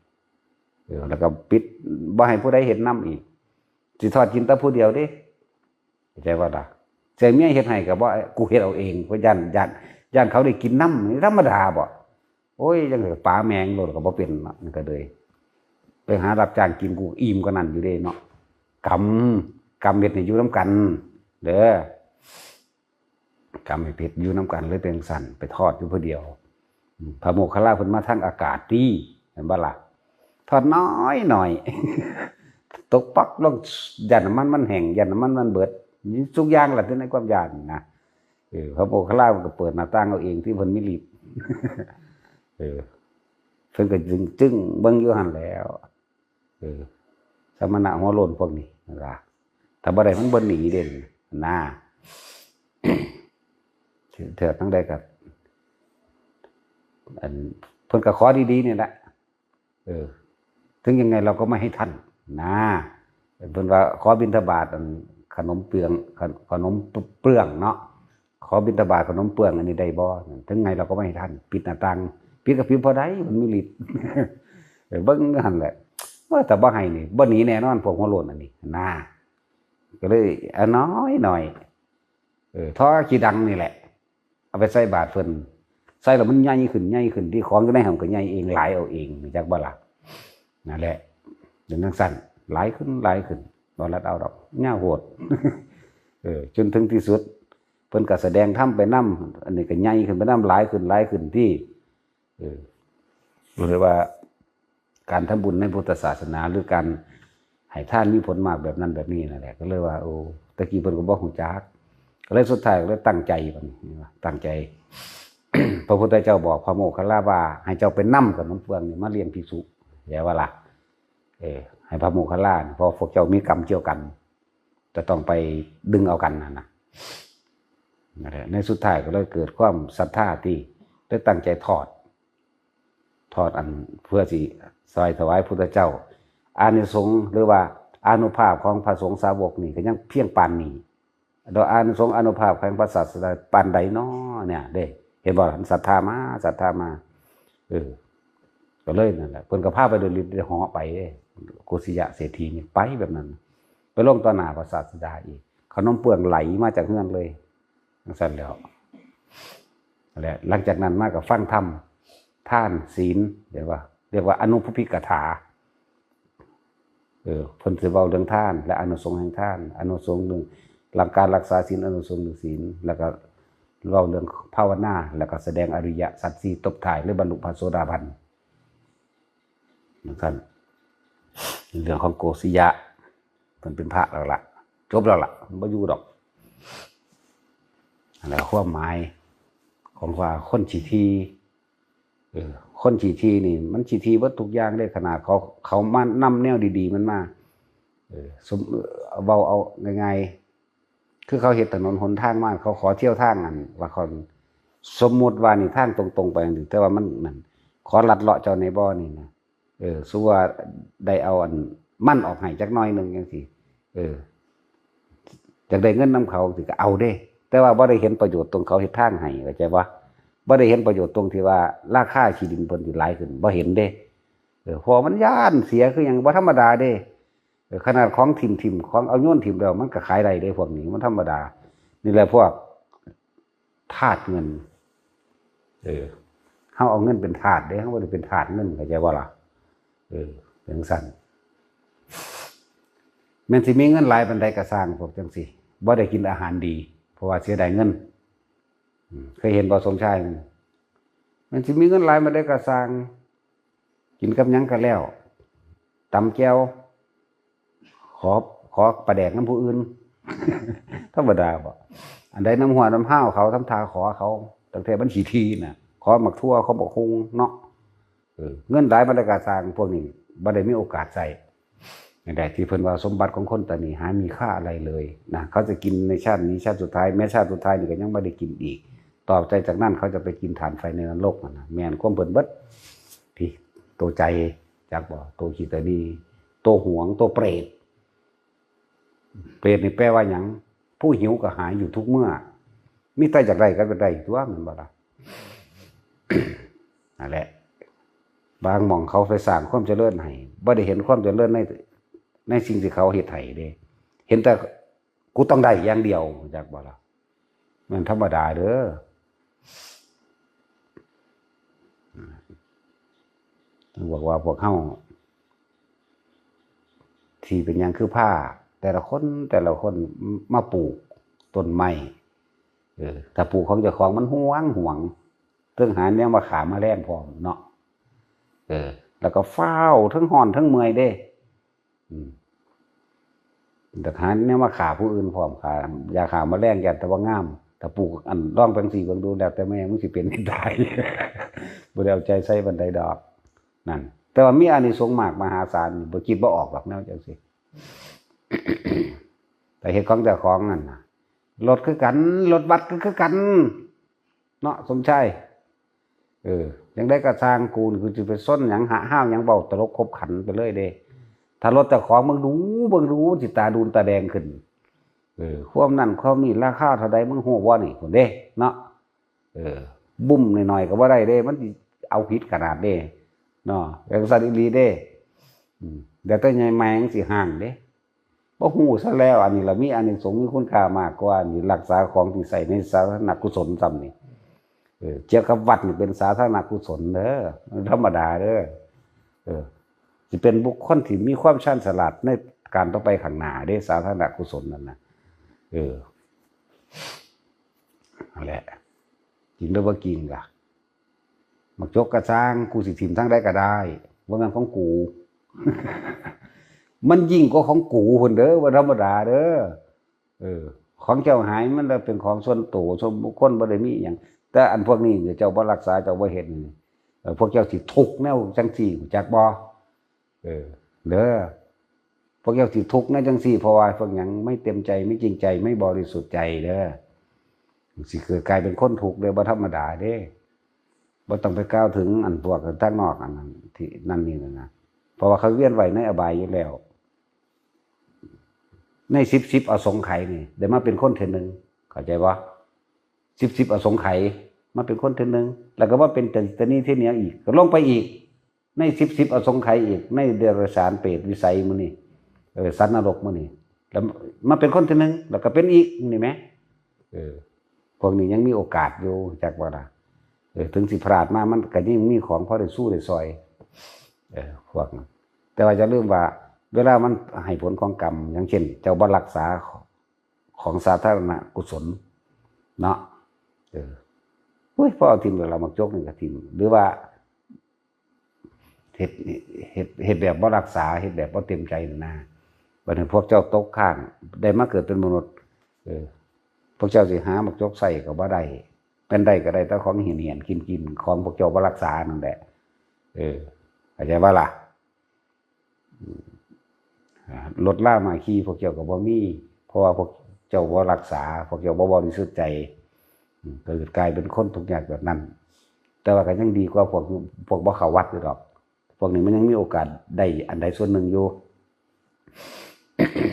เออ แล้วก็ปิด บ่ให้ผู้ใดเห็นนำอีก สิทอดกินแต่ผู้เดียวเด้ เข้าใจว่าล่ะ ใส่เมียเฮ็ดให้ก็บ่ กูเฮ็ดเอาเอง เพราะย้าน ย้าน ย้านเขาได้กินนำ นี่ธรรมดาบ่ โอ้ย จังได๋ปาแม่งโลดก็บ่เป็นเนาะ มันก็เลย ไปหารับจ้างกินกูอิ่มกว่านั้นอยู่เด้เนาะ กำ กำเฮ็ดให้อยู่นำกัน เด้อ กำให้เฮ็ดอยู่นำกันเลยเป็นจั่งซั้น ไปทอดอยู่ผู้เดียว อืม พระโมคคัลลาเพิ่นมาทางอากาศติ เห็นบ่ล่ะ ทอดน้อยๆ ตกปักลง ย้านน้ำมันมันแห้ง ย้านน้ำมันมันเบิด ทุกอย่างล่ะ ที่ในความย้านนะ เออ พระโมคคัลลามันก็เปิดหน้าต่างเอาเองที่เพิ่นมีฤทธิ์ เออ เพิ่นก็จึง จึงเบิ่งอยู่หั่นแหล้ว เออ สมณะหัวโล้นพวกนี้นั่นล่ะ ถ้าบ่ได้มันบ่หนีเด้นะ เถื่อทั้งใดกับอันเพิ่นก็ขอดีๆนี่แหละ เออ ถึงยังไงเราก็ไม่ให้ท่านนะ เพิ่นว่าขอบิณฑบาตอันขนมเปือง ขน- ขนมเปื้องเนาะ ขอบิณฑบาตขนมเปื้องอันนี้ได้บ่ ถึงไงเราก็ไม่ให้ท่าน ปิดหน้าต่าง ปิดก็ปิดพอได้ มันมีฤทธิ์ เออ เบิ่งหั่นแหละ ว่าแต่บ่ให้นี่ บ่หนีแน่นอน พวกหัวโล้นอันนี้นะ ก็เลย อ่ะ น้อยหน่อย เออ ท่อขี้ดังนี่แหละ เอาไปใส่บาตรเพิ่น ใส่แล้วมันใหญ่ขึ้น ใหญ่ขึ้น ที่ของอยู่ในหั้นก็ใหญ่เอง หลายเอาเอง รู้จักบ่ล่ะ นั่นแหละ เป็นจั่งซั้น หลายขึ้น หลายขึ้น บ่รัดเอาดอก ยาวโพด เออ จนถึงที่สุด เพิ่นก็แสดงธรรมไปนำ อันนี้ก็ใหญ่ขึ้นไปนำ หลายขึ้น หลายขึ้น ที่ เออ เรียกว่า การทำบุญในพุทธศาสนา หรือการให้ทานมีผลมากแบบนั้นแบบนี้นั่นแหละ ก็เลยว่า โอ้ ตะกี้เพิ่นก็บ่ฮู้จัก ก็เลยสุดท้ายก็เลยตั้งใจบัดนี้ ตั้งใจ พระพุทธเจ้าบอกพระโมคคัลลาว่า ให้เจ้าไปนำขนมเปื้องนี่มาเลี้ยงภิกษุ แปลว่าล่ะ เออ ให้พระโมคคัลลานี่ เพราะพวกเจ้ามีกรรมเกี่ยวกัน จะต้องไปดึงเอากันนั่นนะ นั่นแหละ ในสุดท้ายก็เลยเกิดความศรัทธาที่ได้ตั้งใจทอด ทอดอันเพื่อสิซอยถวายพุทธเจ้า อานิสงส์หรือว่าอานุภาพของพระสงฆ์สาวกนี่ก็ยังเพียงปานนี้ โดยอานิสงส์อานุภาพของพระศาสดาปานใดน้อเนี่ย เด้ เห็นบ่ ศรัทธามา ศรัทธามา เออ ก็เลยนั่นแหละ เพิ่นก็พาไปโดยฤทธิ์โดยเหาะไปเด้ โกสิยะเศรษฐีนี่ไปแบบนั้น ไปลงต่อหน้าพระศาสดาอีก ขนมเปื้องไหลมาจากเฮือนเลย จั่งซั้นแล้ว และหลังจากนั้นมาก็ฟังธรรม ทาน ศีล เรียกว่า เรียกว่าอนุพุพพิกถา เออ เพิ่นสิเว้าเรื่องทาน และอานิสงส์แห่งทาน อานิสงส์เรื่องหลังการรักษาศีล อานิสงส์เรื่องศีล แล้วก็เว้าเรื่องภาวนา แล้วก็แสดงอริยสัจสี่ตบท้าย หรือบรรลุพระโสดาบัน เหมือนกัน เรื่องของโกสิยะ เพิ่นเป็นพระแล้วล่ะ จบแล้วล่ะ บ่อยู่ดอก แล้วความหมายของว่าคนขี้ถี่ เออ คนขี้ถี่นี่ มันขี้ถี่เบิดทุกอย่างเด้ ขนาดเขา เขามานำแนวดีๆมันมา เออ สม- เว้าเอาง่ายๆ คือเขาเฮ็ดถนนหนทางมา เขาขอเที่ยวทางอัน ว่าเขา สมมุติว่านี่ทางตรงๆไปจั่งซี้ แต่ว่ามันนั่น ขอลัดเลาะเจ้าแหน่บ่นี่นะ เออ สมมุติว่าได้เอาอันมันออกให้จักหน่อยหนึ่งจั่งซี้ เออ อยากได้เงินนำเขาสิก็เอาเด้ แต่ว่าบ่ได้เห็นประโยชน์ตรงเขาเฮ็ดทางให้ เข้าใจบ่ บ่ได้เห็นประโยชน์ตรงที่ว่าราคาที่ดินเพิ่นสิหลายขึ้น บ่เห็นเด้ เออ เพราะมันย้านเสียคือหยัง บ่ธรรมดาเด้ เออ ขนาดของถิ่มๆ ของเอาโยนถิ่มแล้ว มันก็ขายได้เด้ พวกนี้ มันธรรมดา นี่แหละพวกทาสเงิน เออ เฮาเอาเงินเป็นทาสเด้ เฮาบ่ได้เป็นทาสเงิน เข้าใจบ่ล่ะ เออ เป็นจั่งซั้น แม่นสิมีเงินหลายปานใดก็ซ่าง พวกจั่งซี้ บ่ได้กินอาหารดี เพราะว่าเสียดายเงิน อืม เคยเห็นบ่ สมชายมัน แม่นสิมีเงินหลายปานใดก็ซ่าง กินกับหยังก็แล้ว ตำแจ่ว ขอ- ขอปลาแดกนำผู้อื่น ธรรมดาบ่ อันใดนำหัวน้ำห้าวเขา ทำท่าขอเขา ตั้งแต่มันขี้ถี่น่ะ ขอหมากถั่ว ขอบักหุ่งเนาะ เออ เงินหลายปานใดก็ซ่าง พวกนี้บ่ได้มีโอกาสใช้ นั่นแหละที่เพิ่นว่าสมบัติของคนตะนี้หามีค่าอะไรเลยนะ เขาจะกินในชาตินี้ชาติสุดท้าย แม้ชาติสุดท้ายนี่ก็ยังบ่ได้กินอีก ต่อไปจากนั้นเขาจะไปกินถ่านไฟในนรกนั่นนะ แม่นความเพิ่นเบิด พี่ โตใจ จักบ่ โตขี้ตะนี้ โตหวง โตเปรต เปรตนี่แปลว่าหยัง ผู้หิวกระหายอยู่ทุกเมื่อ มีแต่อยากได้ก็ได้ตัว แม่นบ่ล่ะ นั่นแหละ บางหม่องเขาไปสร้างความเจริญให้ บ่ได้เห็นความเจริญใน ในสิ่งที่เขาเฮ็ดให้เด้ เห็นแต่กูต้องได้อย่างเดียว จักบ่ล่ะ มันธรรมดาเด้อ ต้องบอกว่าพวกเฮา ที่เป็นหยังคือพาแต่ละคน แต่ละคนมาปลูกต้นไม้ เออ ถ้าปลูกของเจ้าของมันหวงหวง เทิงหาแนวมาฆ่าแมลงพร้อมเนาะ เออ แล้วก็ฟ้าว เทิงฮ้อน เทิงเมื่อยเด้ อืม แต่หาแนวมาฆ่าผู้อื่นพร้อม ฆ่ายาฆ่าแมลง ย้านแต่ว่างาม ถ้าปลูกอันลองแปลงสีเบิ่งดู แล้วแต่แม่มันสิเป็นให้ตาย บ่ได้เอาใจใส่ปานใดดอก นั่น แต่ว่ามีอานิสงส์มากมหาศาล บ่คิดบ่ออกดอกแนวจั่งซี้ เ แต่เฮ็ดของเจ้าของนั่นน่ะ รถคือกัน รถวัดก็คือกัน เนาะ สมชาย เออ จั่งใด๋ก็ซ่าง กูนี่ กูสิไปสนหยัง หะห้าวหยัง เว้าตลกขบขันไปเลยเด้ ถ้ารถเจ้าของ มึงดู มึงดู สิตาดูนตาแดงขึ้น เออ ความนั่นความนี่ ราคาเท่าใด มึงฮู้บ่นี่ พุ้นเด้ เนาะ เออ บุ้มหน่อยๆ ก็บ่ได้เด้ มันสิเอาผิดขนาดเด้ เนาะ จั่งซั่นอีหลีเด้ อืม เดี๋ยวแต่ใหญ่แม่งสิฮ้างเด้ บ่ฮู้ซะแล้ว อันนี้ละมีอานิสงส์ มีคุณค่ามากกว่า อันนี้รักษาของที่ใช้ในสาธารณกุศลซ้ำนี่ เออ เกี่ยวกับวัดนี่เป็นสาธารณกุศลเด้อ มันธรรมดาเด้อ เออ สิเป็นบุคคลที่มีความชาญฉลาดในการต่อไปข้างหน้าเด้ สาธารณกุศลนั่นน่ะ เออ นั่นแหละ จริงหรือบ่จริงล่ะ หมากจกกะซ่าง กูสิถิ่มทางใด๋ก็ได้ บ่แม่นของกู มันยิ่งกว่าของกูพุ้นเด้อ บ่ธรรมดาเด้อ เออ ของเจ้าหายมันละเป็นของส่วนตัว ส่วนบุคคล บ่ได้มีหยัง แต่อันพวกนี้เนี่ย เจ้าบ่รักษา เจ้าบ่เฮ็ดนี่ เออ พวกเจ้าสิทุกข์แนวจั่งซี้ รู้จักบ่ เออ เด้อ พวกเจ้าสิทุกข์แนวจั่งซี้ เพราะว่าพวกหยัง ไม่เต็มใจ ไม่จริงใจ ไม่บริสุทธิ์ใจเด้อ สิเกิดกลายเป็นคนทุกข์เด้อ บ่ธรรมดาเด้ บ่ต้องไปกล่าวถึงอันพวกทางนอกอันนั้น ที่นั่นนี่นะ เพราะว่าเขาเวียนว่ายในอบายอยู่แล้ว ในสิบ สิบอสงไขยนี่ ได้มาเป็นคนเทื่อหนึ่ง เข้าใจบ่ สิบ สิบอสงไขย มาเป็นคนเทื่อหนึ่ง แล้วก็มาเป็นแต่ แต่นี้เทื่อเดียวอีก ก็ลงไปอีก ในสิบ สิบอสงไขยอีก ในเดรัจฉาน เปรต วิสัยหมู่นี้ เออ สัตว์นรกหมู่นี้ แล้วมาเป็นคนเทื่อหนึ่ง แล้วก็เป็นอีก นี่แหม เออ พวกนี้ยังมีโอกาสอยู่ จักว่าล่ะ เออ ถึงสิพลาดมา มันก็ยังมีของพอได้สู้ได้ซอย เออ พวกนั้น แต่ว่าอย่าลืมว่า เวลามันให้ผลของกรรม อย่างเช่น เจ้าบ่รักษาของสาธารณกุศล เนาะ เออ เฮ้ย พอเอาถิ่มแล้ว หมากจกนี่ก็ถิ่ม หรือว่า เฮ็ด เฮ็ด เฮ็ดแบบบ่รักษา เฮ็ดแบบบ่เต็มใจนั่นนะ บัดนี้พวกเจ้าตกค้าง ได้มาเกิดเป็นมนุษย์ เออ พวกเจ้าสิหาหมากจกใส่ก็บ่ได้ แม่นได้ก็ได้แต่ของเหี่ยนๆ กินๆ ของพวกเจ้าบ่รักษานั่นแหละ เออ เข้าใจบ่ล่ะ อืม อ่า รถลามาขี่พวกเจ้าก็บ่มี เพราะว่าพวกเจ้าบ่รักษา พวกเจ้าบ่บริสุทธิ์ใจ อืม ก็กลายเป็นคนทุกข์ยากแบบนั้น แต่ว่าก็ยังดีกว่าพวก พวกบ่เข้าวัดอยู่ดอก พวกนี้มันยังมีโอกาสได้อันใดส่วนหนึ่งอยู่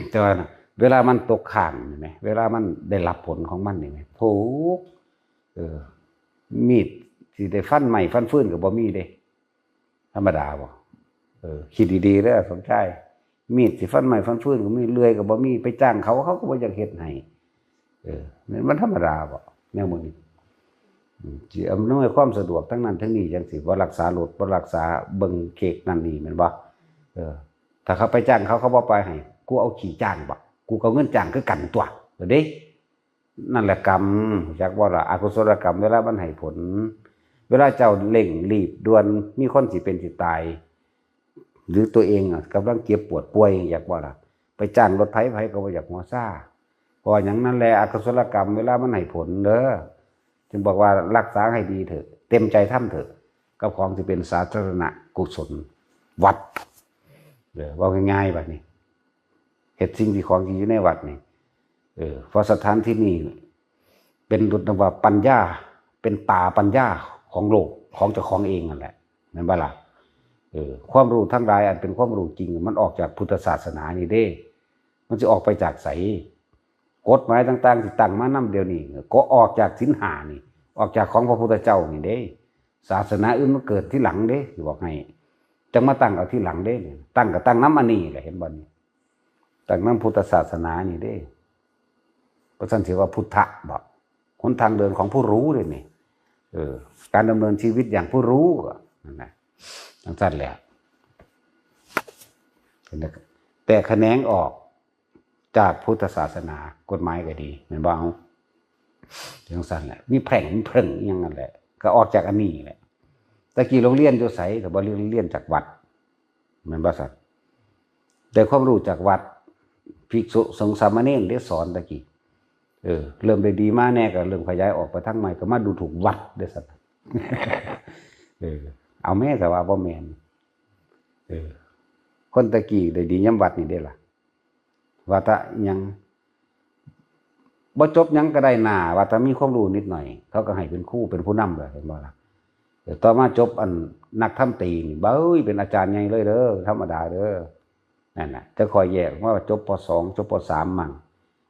แต่ว่านะ เวลามันตกค้างนี่แหม เวลามันได้รับผลของมันนี่แหม ทุกข์ เออ มีดสิได้ฟันไม้ฟันฟืนก็บ่มีเด้ ธรรมดาบ่ เออ คิดดีๆเด้อ สมชาย มีดสิฟันไม้ฟันฟืนก็มี เลื่อยก็บ่มี ไปจ้างเขา เขาก็บ่อยากเฮ็ดให้ เออ มัน มันธรรมดาบ่ แนวหมู่นี้ อืม สิอำนวยความสะดวกทั้งนั้นทั้งนี้ จั่งซี้ บ่รักษารถ บ่รักษาเบิ่งเค้กนั่นนี่ แม่นบ่ เออ ถ้าเขาไปจ้างเขา เขาบ่ไปให้ กูเอาขี้จ้างบ่ กูก็เอาเงินจ้างคือกันตั่ว เด้ นั่นแหละกรรม จักบ่ล่ะ อกุศลกรรม เวลามันให้ผล เวลาเจ้าเร่งรีบด่วน มีคนสิเป็นสิตาย หรือตัวเองอะ กำลังเจ็บปวดป่วย จักบ่ล่ะ ไปจ้างรถไผ ไผก็บ่อยากหัวซา เพราะว่าหยัง นั่นแหละ อกุศลกรรม เวลามันให้ผลเด้อ จึงบอกว่ารักษาให้ดีเถอะ เต็มใจทำเถอะ กับของที่เป็นสาธารณกุศล วัด เด้อ เว้าง่ายๆ บัดนี้ เฮ็ดสิ่งที่ของที่อยู่ในวัดนี่ เออ เพราะสถานที่นี่เป็นดุจดังว่าปัญญา เป็นตาปัญญาของโลก ของเจ้าของเองนั่นแหละ แม่นบ่ล่ะ เออ ความรู้ทั้งหลายอันเป็นความรู้จริง มันออกจากพุทธศาสนานี่เด้ มันสิออกไปจากไส กฎหมายต่างๆ ที่ตั้งมานำเดี๋ยวนี้ ก็ออกจากศีลห้านี่ ออกจากของพระพุทธเจ้านี่เด้ ศาสนาอื่นมันเกิดทีหลังเด้ สิบอกให้ จั่งมาตั้งเอาทีหลังเด้ ตั้งก็ตั้งนำอันนี้แหละ เห็นบ่นี่ ตั้งนำพุทธศาสนานี่เด้ เพราะฉะนั้นสิว่าพุทธะบ่ หนทางเดินของผู้รู้เด้นี่ เออ การดำเนินชีวิตอย่างผู้รู้ก็นั่นแหละ จั่งซั่นแหละ แต่แขนงออกจากพุทธศาสนา กฎหมายก็ดี แม่นบ่ เอา จั่งซั่นแหละ มีแพร่งมีเพิ่งอิหยังนั่นแหละ ก็ออกจากอันนี้แหละ แต่กี้โรงเรียนอยู่ไส ก็บ่เรียน เรียนจากวัด แม่นบ่ซั่น ได้ความรู้จากวัด ภิกษุสงฆ์สามเณรได้สอนแต่กี้ เออ เริ่มได้ดีมาแน่ก็เริ่มขยายออกไปทางใหม่ ก็มาดูถูกวัดเด้อซั่น เออ เอาแม่ แต่ว่าบ่แม่น เออ คนแต่กี้ได้ดียามวัดนี่เด้ล่ะ ว่าแต่หยัง บ่จบหยังก็ได้หน้า ว่าถ้ามีความรู้นิดหน่อย เขาก็ให้เป็นครูเป็นผู้นำเลย เห็นบ่ล่ะ? เดี๋ยวต่อมาจบอันนักธรรมตรีนี่ เบ้ย เป็นอาจารย์ใหญ่เลยเด้อ ธรรมดาเด้อ นั่นน่ะ จะค่อยแยกออกมาว่าจบ ป.สอง จบ ป.สาม มั้ง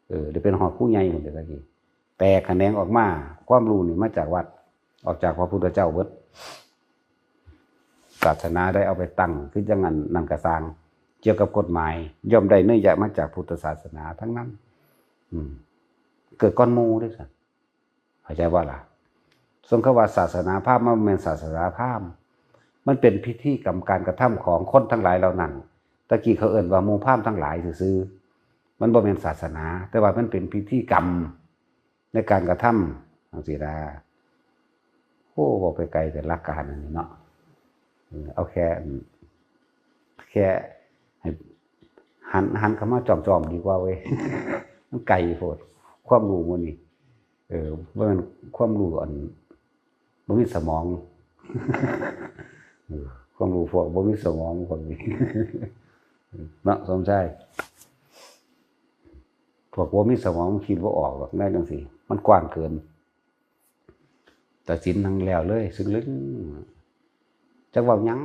เออ ได้เป็นฮอดครูใหญ่พุ่นเด้อตะกี้ แตกแขนงออกมา ความรู้นี่มาจากวัด ออกจากพระพุทธเจ้าเบิด ศาสนาได้เอาไปตั้ง คือจั่งนั้น นั่นก็ซ่าง เกี่ยวกับกฎหมาย ย่อมได้เนยยะมาจากพุทธศาสนาทั้งนั้น อืม เกิดก่อนหมู่เด้อ เข้าใจบ่ล่ะ? ส่วนคำว่าศาสนาพราหมณ์ มันบ่แม่นศาสนาพราหมณ์ มันเป็นพิธีกรรมการกระทำของคนทั้งหลายเหล่านั้น ตะกี้เขาเอิ้นว่าหมู่พราหมณ์ทั้งหลายซื่อๆ มันบ่แม่นศาสนา แต่ว่ามันเป็นพิธีกรรมในการกระทำจั่งซี้นะ โอ้ เว้าไปไกลแต่หลักการอันนี้เนาะ เออ เอาแค่ แค่ให้หัน หันเข้ามาจ้อมๆ ดีกว่าเว้ย มันไกลโพด ความรู้มื้อนี้ เออ บ่แม่นความรู้อันบ่มีสมอง เออ ความรู้พวกบ่มีสมองพวกนี้ เนาะ สมชาย พวกบ่มีสมองมันคิดบ่ออกหรอก แนวจั่งซี้ มันกว้างเกิน ตัดสินทั้งแล้วเลย ซึ่งลึก จักเว้าหยัง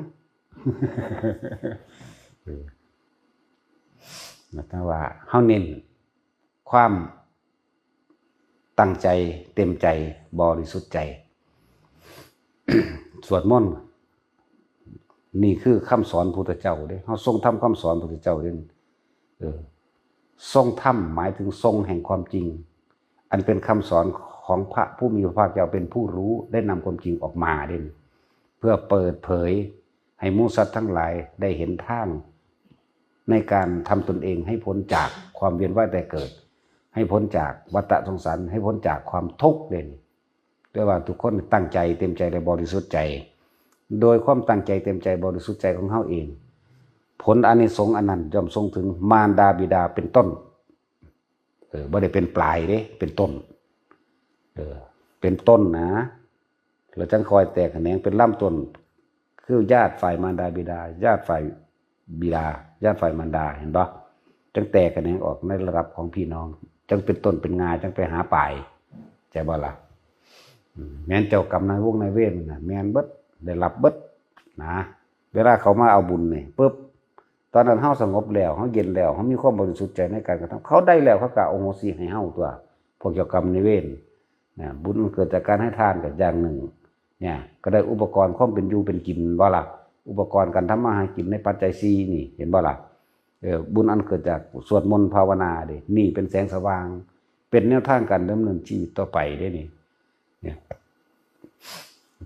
เออ แต่ว่าเฮาเน้นความตั้งใจ เต็มใจ บริสุทธิ์ใจ สวดมนต์ นี่คือคำสอนพุทธเจ้าเด้ เฮาทรงทำคำสอนพุทธเจ้าเด้ เออ ทรงธรรมหมายถึงทรงแห่งความจริง อันเป็นคำสอนของพระผู้มีพระภาคเจ้า เป็นผู้รู้ ได้นำความจริงออกมาเด้ เพื่อเปิดเผยให้หมู่สัตว์ทั้งหลายได้เห็นทาง ในการทำตนเองให้พ้นจากความเวียนว่ายตายเกิด ให้พ้นจากวัฏสงสาร ให้พ้นจากความทุกข์เด้ ด้วยว่าทุกคนตั้งใจเต็มใจและบริสุทธิ์ใจ โดยความตั้งใจเต็มใจบริสุทธิ์ใจของเฮาเอง ผลอานิสงส์อันนั้นย่อมส่งถึงมารดาบิดาเป็นต้น เออ บ่ได้เป็นปลายเด้ เป็นต้น เออ เป็นต้นนะ แล้วจั่งค่อยแตกแขนงเป็นลำต้น คือญาติฝ่ายมารดาบิดา ญาติฝ่ายบิดา ญาติฝ่ายมารดา เห็นบ่? จั่งแตกแขนงออกในระดับของพี่น้อง จั่งเป็นต้นเป็นงา จั่งไปหาปลาย ใช่บ่ล่ะ? อืม แม่นเจ้ากรรมนายวงนายเวรน่ะ แม่นเบิด ได้รับเบิดนะ เวลาเขามาเอาบุญนี่ปุ๊บ ตอนนั้นเฮาสงบแล้ว เฮาเย็นแล้ว เฮามีความบริสุทธิ์ใจในการกระทำ เขาได้แล้ว เขาก็อโหสิให้เฮาตั๊ว พวกเจ้ากรรมนายเวร นะ บุญมันเกิดจากการให้ทานก็อย่างหนึ่ง เนี่ย ก็ได้อุปกรณ์ความเป็นอยู่เป็นกินบ่ล่ะ? อุปกรณ์การทำมาหากินในปัจจัยสี่นี่ เห็นบ่ล่ะ? เออ บุญอันเกิดจากสวดมนต์ภาวนาเด้ นี่เป็นแสงสว่าง เป็นแนวทางการดำเนินชีวิตต่อไปเด้นี่ เนี่ย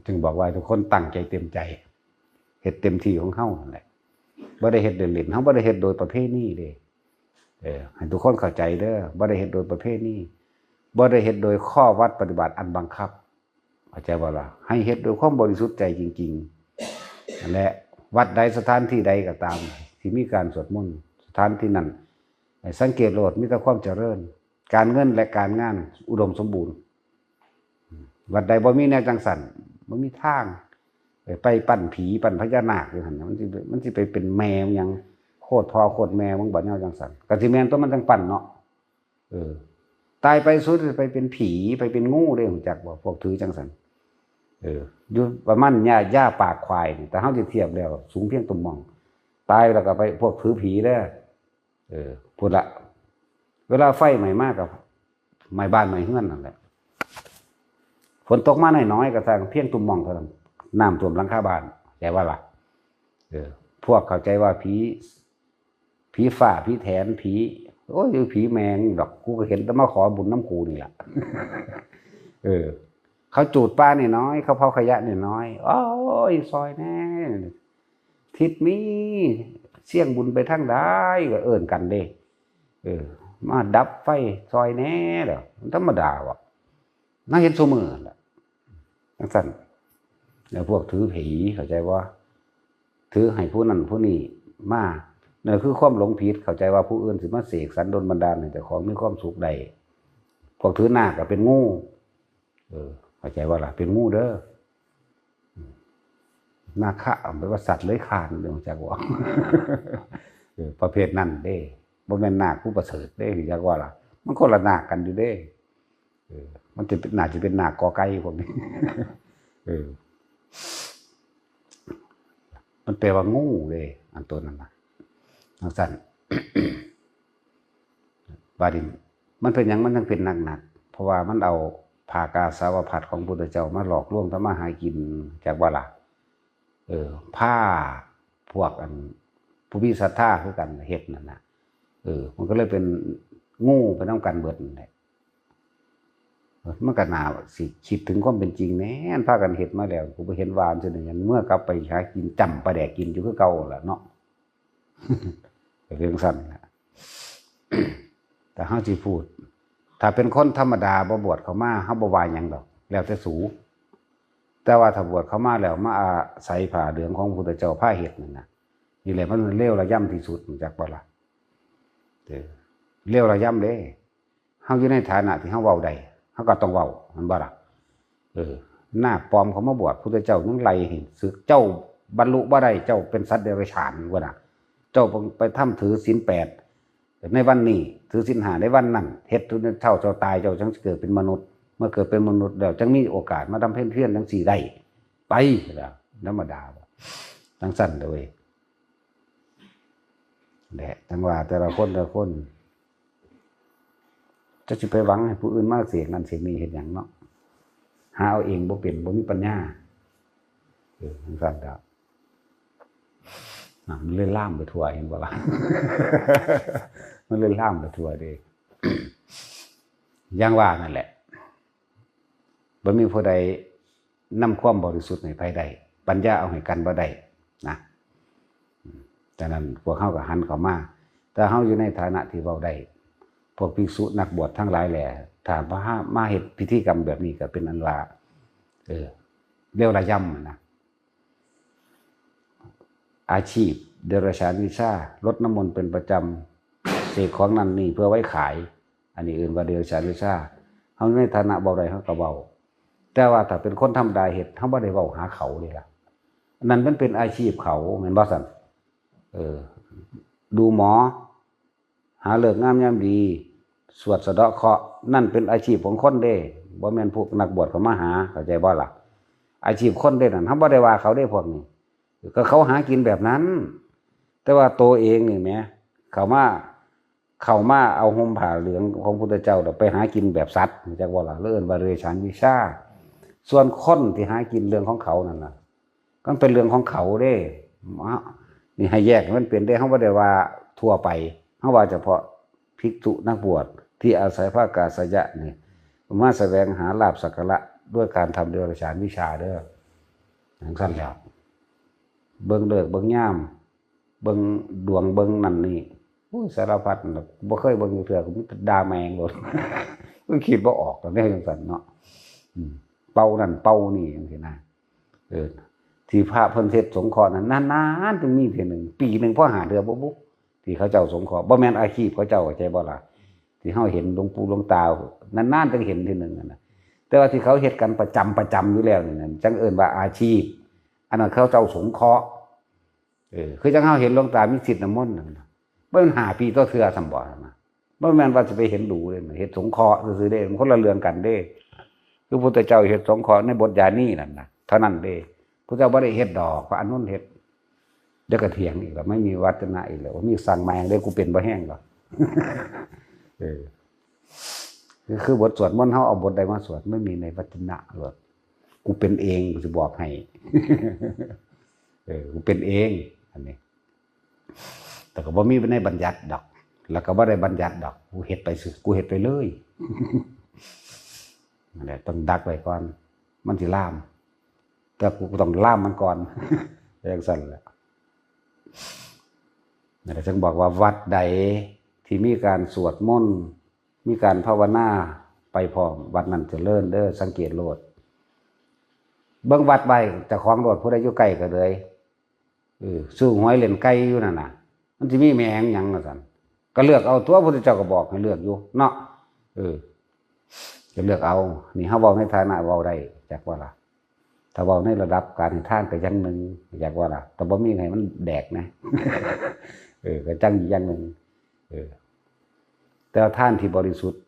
จึงบอกว่าทุกคนตั้งใจเต็มใจ เฮ็ดเต็มที่ของเฮานั่นแหละ บ่ได้เฮ็ดเล่นๆ เฮาบ่ได้เฮ็ดโดยประเพณีเด้ เออ ให้ทุกคนเข้าใจเด้อ บ่ได้เฮ็ดโดยประเพณี บ่ได้เฮ็ดโดยข้อวัดปฏิบัติอันบังคับ เข้าใจบ่ล่ะ? ให้เฮ็ดด้วยความบริสุทธิ์ใจจริงๆ และวัดใดสถานที่ใดก็ตาม ที่มีการสวดมนต์ สถานที่นั้น ให้สังเกตโลด มีแต่ความเจริญ การเงินและการงานอุดมสมบูรณ์ วัดใดบ่มีแนวจั่งซั้น บ่มีทาง ไป ไปปั้นผี ปั้นพญานาคอยู่หั่นน่ะ มันสิ มันสิไปเป็นแม่หยัง โคตรพ่อโคตรแม่มึงบ่แนวจั่งซั้น ก็สิแม่นตั๊ว มันจั่งปั้นเนาะ เออ ตายไปสุดไปเป็นผี ไปเป็นงูเด้ ฮู้จักบ่ พวกถือจั่งซั้น เออ อยู่ประมาณหญ้า หญ้าปากควายนี่ แต่เฮาสิเทียบแล้วสูงเพียงตุ่มหม่อง ตายแล้วก็ไปพวกถือผีเด้อ เออ พุ้นละ เวลาไฟไหม้มาก็ไหม้บ้านไหม้เฮือนนั่นแหละ ฝนตกมาน้อยๆ ก็ซ่างเพียงตุ่มหม่องเท่านั้น น้ำท่วมหลังคาบ้าน เข้าใจบ่ล่ะ? เออ พวกเข้าใจว่าผี ผีฟ้า ผีแถน ผี โอ้ย ผีแม่งดอก กูก็เห็นแต่มาขอบุญนำกูนี่ล่ะ เออ เขาจูดป่าน้อยๆ เขาเผาขยะน้อยๆ โอ้ย ซอยแหน่ ทิศมี เสี้ยงบุญไปทางใด ก็เอิ้นกันเด้ เออ มาดับไฟซอยแหน่ แล้วมันธรรมดาว่ะ น่าเห็นซุมื้อนั่นแหละ จั่งซั้น แล้วพวกถือผี เข้าใจบ่? ถือให้ผู้นั้นผู้นี้มา นั่นคือความหลงผิด เข้าใจว่าผู้อื่นสิมาเสกสรรดลบันดาลให้เจ้าของมีความสุขได้ พวกถือนาคก็เป็นงู เออ เข้าใจบ่ล่ะ? เป็นงูเด้อ นาคะ แปลว่าสัตว์เลื้อยคลาน รู้จักบ่? เออ ประเภทนั้นเด้ บ่แม่นนาคผู้ประเสริฐเด้ รู้จักบ่ล่ะ? มันคนละนาคกันอยู่เด้ เออ มันจะเป็น น่าจะเป็นนาคกอไก่พวกนี้ เออ มันแปลว่างูเลย อันตัวนั้นนะจังซั่น บาดนี้มันเป็นหยังมันจังเป็นหนักๆ เพราะว่ามันเอาผ้ากาสาวพัสตร์ของพุทธเจ้ามาหลอกลวงทำมาหากิน จักว่าล่ะ เออ พาพวกอัน ผู้มีศรัทธาคือกันเฮ็ดนั่นน่ะ เออ มันก็เลยเป็นงูไปนำกันเบิดนั่นแหละ มันก็น่าสิคิดถึงความเป็นจริงแหน่ พากันเฮ็ดมาแล้ว กูบ่เห็นว่ามันสิได้หยัง เมือกลับไปหากินจ้ำปลาแดกกินอยู่คือเก่าล่ะเนาะ ก็เรื่องสั้นน่ะ แต่เฮาสิพูด ถ้าเป็นคนธรรมดาบ่บวชเข้ามา เฮาบ่ว่าหยังดอก แล้วแต่สู แต่ว่าถ้าบวชเข้ามาแล้ว มาอาศัยผ้าเหลืองของพระพุทธเจ้าพาเฮ็ดนั่นน่ะ นี่แหละมันเลวระยำที่สุด รู้จักบ่ล่ะ? เออ เลวระยำเด้ เฮาอยู่ในฐานะที่เฮาเว้าได้ เฮาก็ต้องเว้า แม่นบ่ล่ะ? เออ นาคปลอมเขามาบวช พุทธเจ้ายังไล่ให้สึก เจ้าบรรลุบ่ได้ เจ้าเป็นสัตว์เดรัจฉาน ว่าน่ะ เจ้าไปทำถือศีลแปดในวันนี้ ถือศีลห้าในวันนั้น เฮ็ดทุนเท่าเจ้าตาย เจ้าจังสิเกิดเป็นมนุษย์ เมื่อเกิดเป็นมนุษย์แล้ว จังมีโอกาสมาทำเพียร เพียรจังสี่ได้ ไปแล้ว ธรรมดาบ่ จังซั่นเด้อเว้ย แหละ จังว่าแต่ละคน แต่ละคน จะสิไปหวังให้ผู้อื่นมาเสกนั่นเสกนี่เฮ็ดหยังเนาะ หาเอาเองบ่เป็น บ่มีปัญญา เออ จังซั่นครับ อ่ะ มันเลยลามไปทั่ว เห็นบ่ล่ะ? มันเลยลามไปทั่วเด้ อย่างว่านั่นแหละ บ่มีผู้ใดนำความบริสุทธิ์ให้ไผได้ ปัญญาเอาให้กันบ่ได้นะ ฉะนั้นพวกเฮาก็หันเข้ามา แต่เฮาอยู่ในฐานะที่เว้าได้ พวกภิกษุนักบวชทั้งหลายแหละ ถ้ามาหา มาเฮ็ดพิธีกรรมแบบนี้ก็เป็นอันว่า เออ เลวระยำนะ อาชีพเดรัจฉานวิชา รดน้ำมนต์เป็นประจำ เสกของนั่นนี่เพื่อไว้ขาย อันนี้เอิ้นว่าเดรัจฉานวิชา เฮาในฐานะเว้าได้เฮาก็เว้า แต่ว่าถ้าเป็นคนธรรมดาเฮ็ด เฮาบ่ได้เว้าหาเขาเด้ล่ะ อันนั้นมันเป็นอาชีพเขา แม่นบ่ซั่น? เออ ดูหมอ หาฤกษ์งามยามดี สวดสะเดาะเคราะห์ นั่นเป็นอาชีพของคนเด้ บ่แม่นพวกนักบวชเข้ามาหา เข้าใจบ่ล่ะ? อาชีพคนเด้นั่น เฮาบ่ได้ว่าเขาเด้พวกนี้ ก็เขาหากินแบบนั้น แต่ว่าตัวเองนี่แหม เข้ามา เข้ามาเอาห่มผ้าเหลืองของพุทธเจ้าแล้วไปหากินแบบสัตว์ จักว่าล่ะ เอิ้นว่าเดรัจฉานวิชา ส่วนคนที่หากินเรื่องของเขานั่นน่ะ มันเป็นเรื่องของเขาเด้ นี่ให้แยกให้มันเป็นเด้ เฮาบ่ได้ว่าทั่วไป เฮาว่าเฉพาะภิกษุนักบวชที่อาศัยผ้ากาสายะนี่ มาแสวงหาลาภสักการะด้วยการทำเดรัจฉานวิชาเด้อ จังซั่นแหล้ว เบิ่งฤกษ์เบิ่งยาม เบิ่งดวงเบิ่งนั่นนี่ โอ้ย สารพัดน่ะ บ่เคยเบิ่งอยู่เทื่อ ก็มีแต่ด่าแม่งโลด ก็คิดบ่ออกดอกแนวจังซั่นเนาะ อืม เป่านั่นเป่านี่จังซี่นะ เออ ที่พระเพิ่นเฮ็ดสงเคราะห์นั้น นานๆ จึงมีเทื่อหนึ่ง ปีหนึ่งพอห้าเทื่อบ่บุ ที่เขาเจ้าสงเคราะห์ บ่แม่นอาชีพเขาเจ้า เข้าใจบ่ล่ะ? ที่เฮาเห็นหลวงปู่หลวงตา นานๆ จึงเห็นเทื่อหนึ่งนั่นน่ะ แต่ว่าที่เขาเฮ็ดกันประจำ ประจำอยู่แล้วนี่นะ จั่งเอิ้นว่าอาชีพ อันนั้นเขาเจ้าสงเคราะห์ เออ คือจั่งเฮาเห็นหลวงตามีศีลน้ำมนต์นั่นน่ะ บ่แม่นห้าปีต่อเทื่อซ้ำบ่นะ บ่แม่นว่าสิไปเห็นดูเด้ เฮ็ดสงเคราะห์ซื่อๆเด้ มันคนละเรื่องกันเด้ คือพุทธเจ้าเฮ็ดสงเคราะห์ในบทยานีนั่นน่ะ เท่านั้นเด้ พุทธเจ้าบ่ได้เฮ็ดดอก พระอานนท์เฮ็ด เดี๋ยวก็เถียงอีกแล้ว ไม่มีวัจนะอีกแล้ว ว่ามีสั่งมาอย่างเดียว กูเป็นบ่แห้งหรอก เออ คือ คือบทสวดมนต์เฮาเอาบทใดมาสวด ไม่มีในวัจนะหรอก กูเป็นเอง กูสิบอกให้ เออ กูเป็นเอง อันนี้ แต่ก็บ่มีในบัญญัติดอก แล้วก็บ่ได้บัญญัติดอก กูเฮ็ดไปซื่อ กูเฮ็ดไปเลย นั่นแหละ ต้องดักไว้ก่อน มันสิลาม แต่กูต้องลามมันก่อน จั่งซั่นแหละ นั่นแหละ จึงบอกว่าวัดใดที่มีการสวดมนต์ มีการภาวนาไปพร้อม วัดนั้นเจริญเด้อ สังเกตโลด เบิ่งวัดบ้านเจ้าของโลด ผู้ใดอยู่ใกล้ก็เลย เออ ซื้อหวยเล่นไก่อยู่นั่นน่ะ มันสิมีแม่งหยังว่าซั่น ก็เลือกเอาตัว พุทธเจ้าก็บอกให้เลือกอยู่เนาะ เออ ก็เลือกเอา นี่เฮาเว้าในฐานะเว้าได้ จักว่าล่ะ ถ้าเว้าในระดับการให้ทานก็อย่างหนึ่ง จักว่าล่ะ แต่บ่มีให้มันแดกนะ เออ ก็จั่งอีกอย่างหนึ่ง เออ แต่ว่าทานที่บริสุทธิ์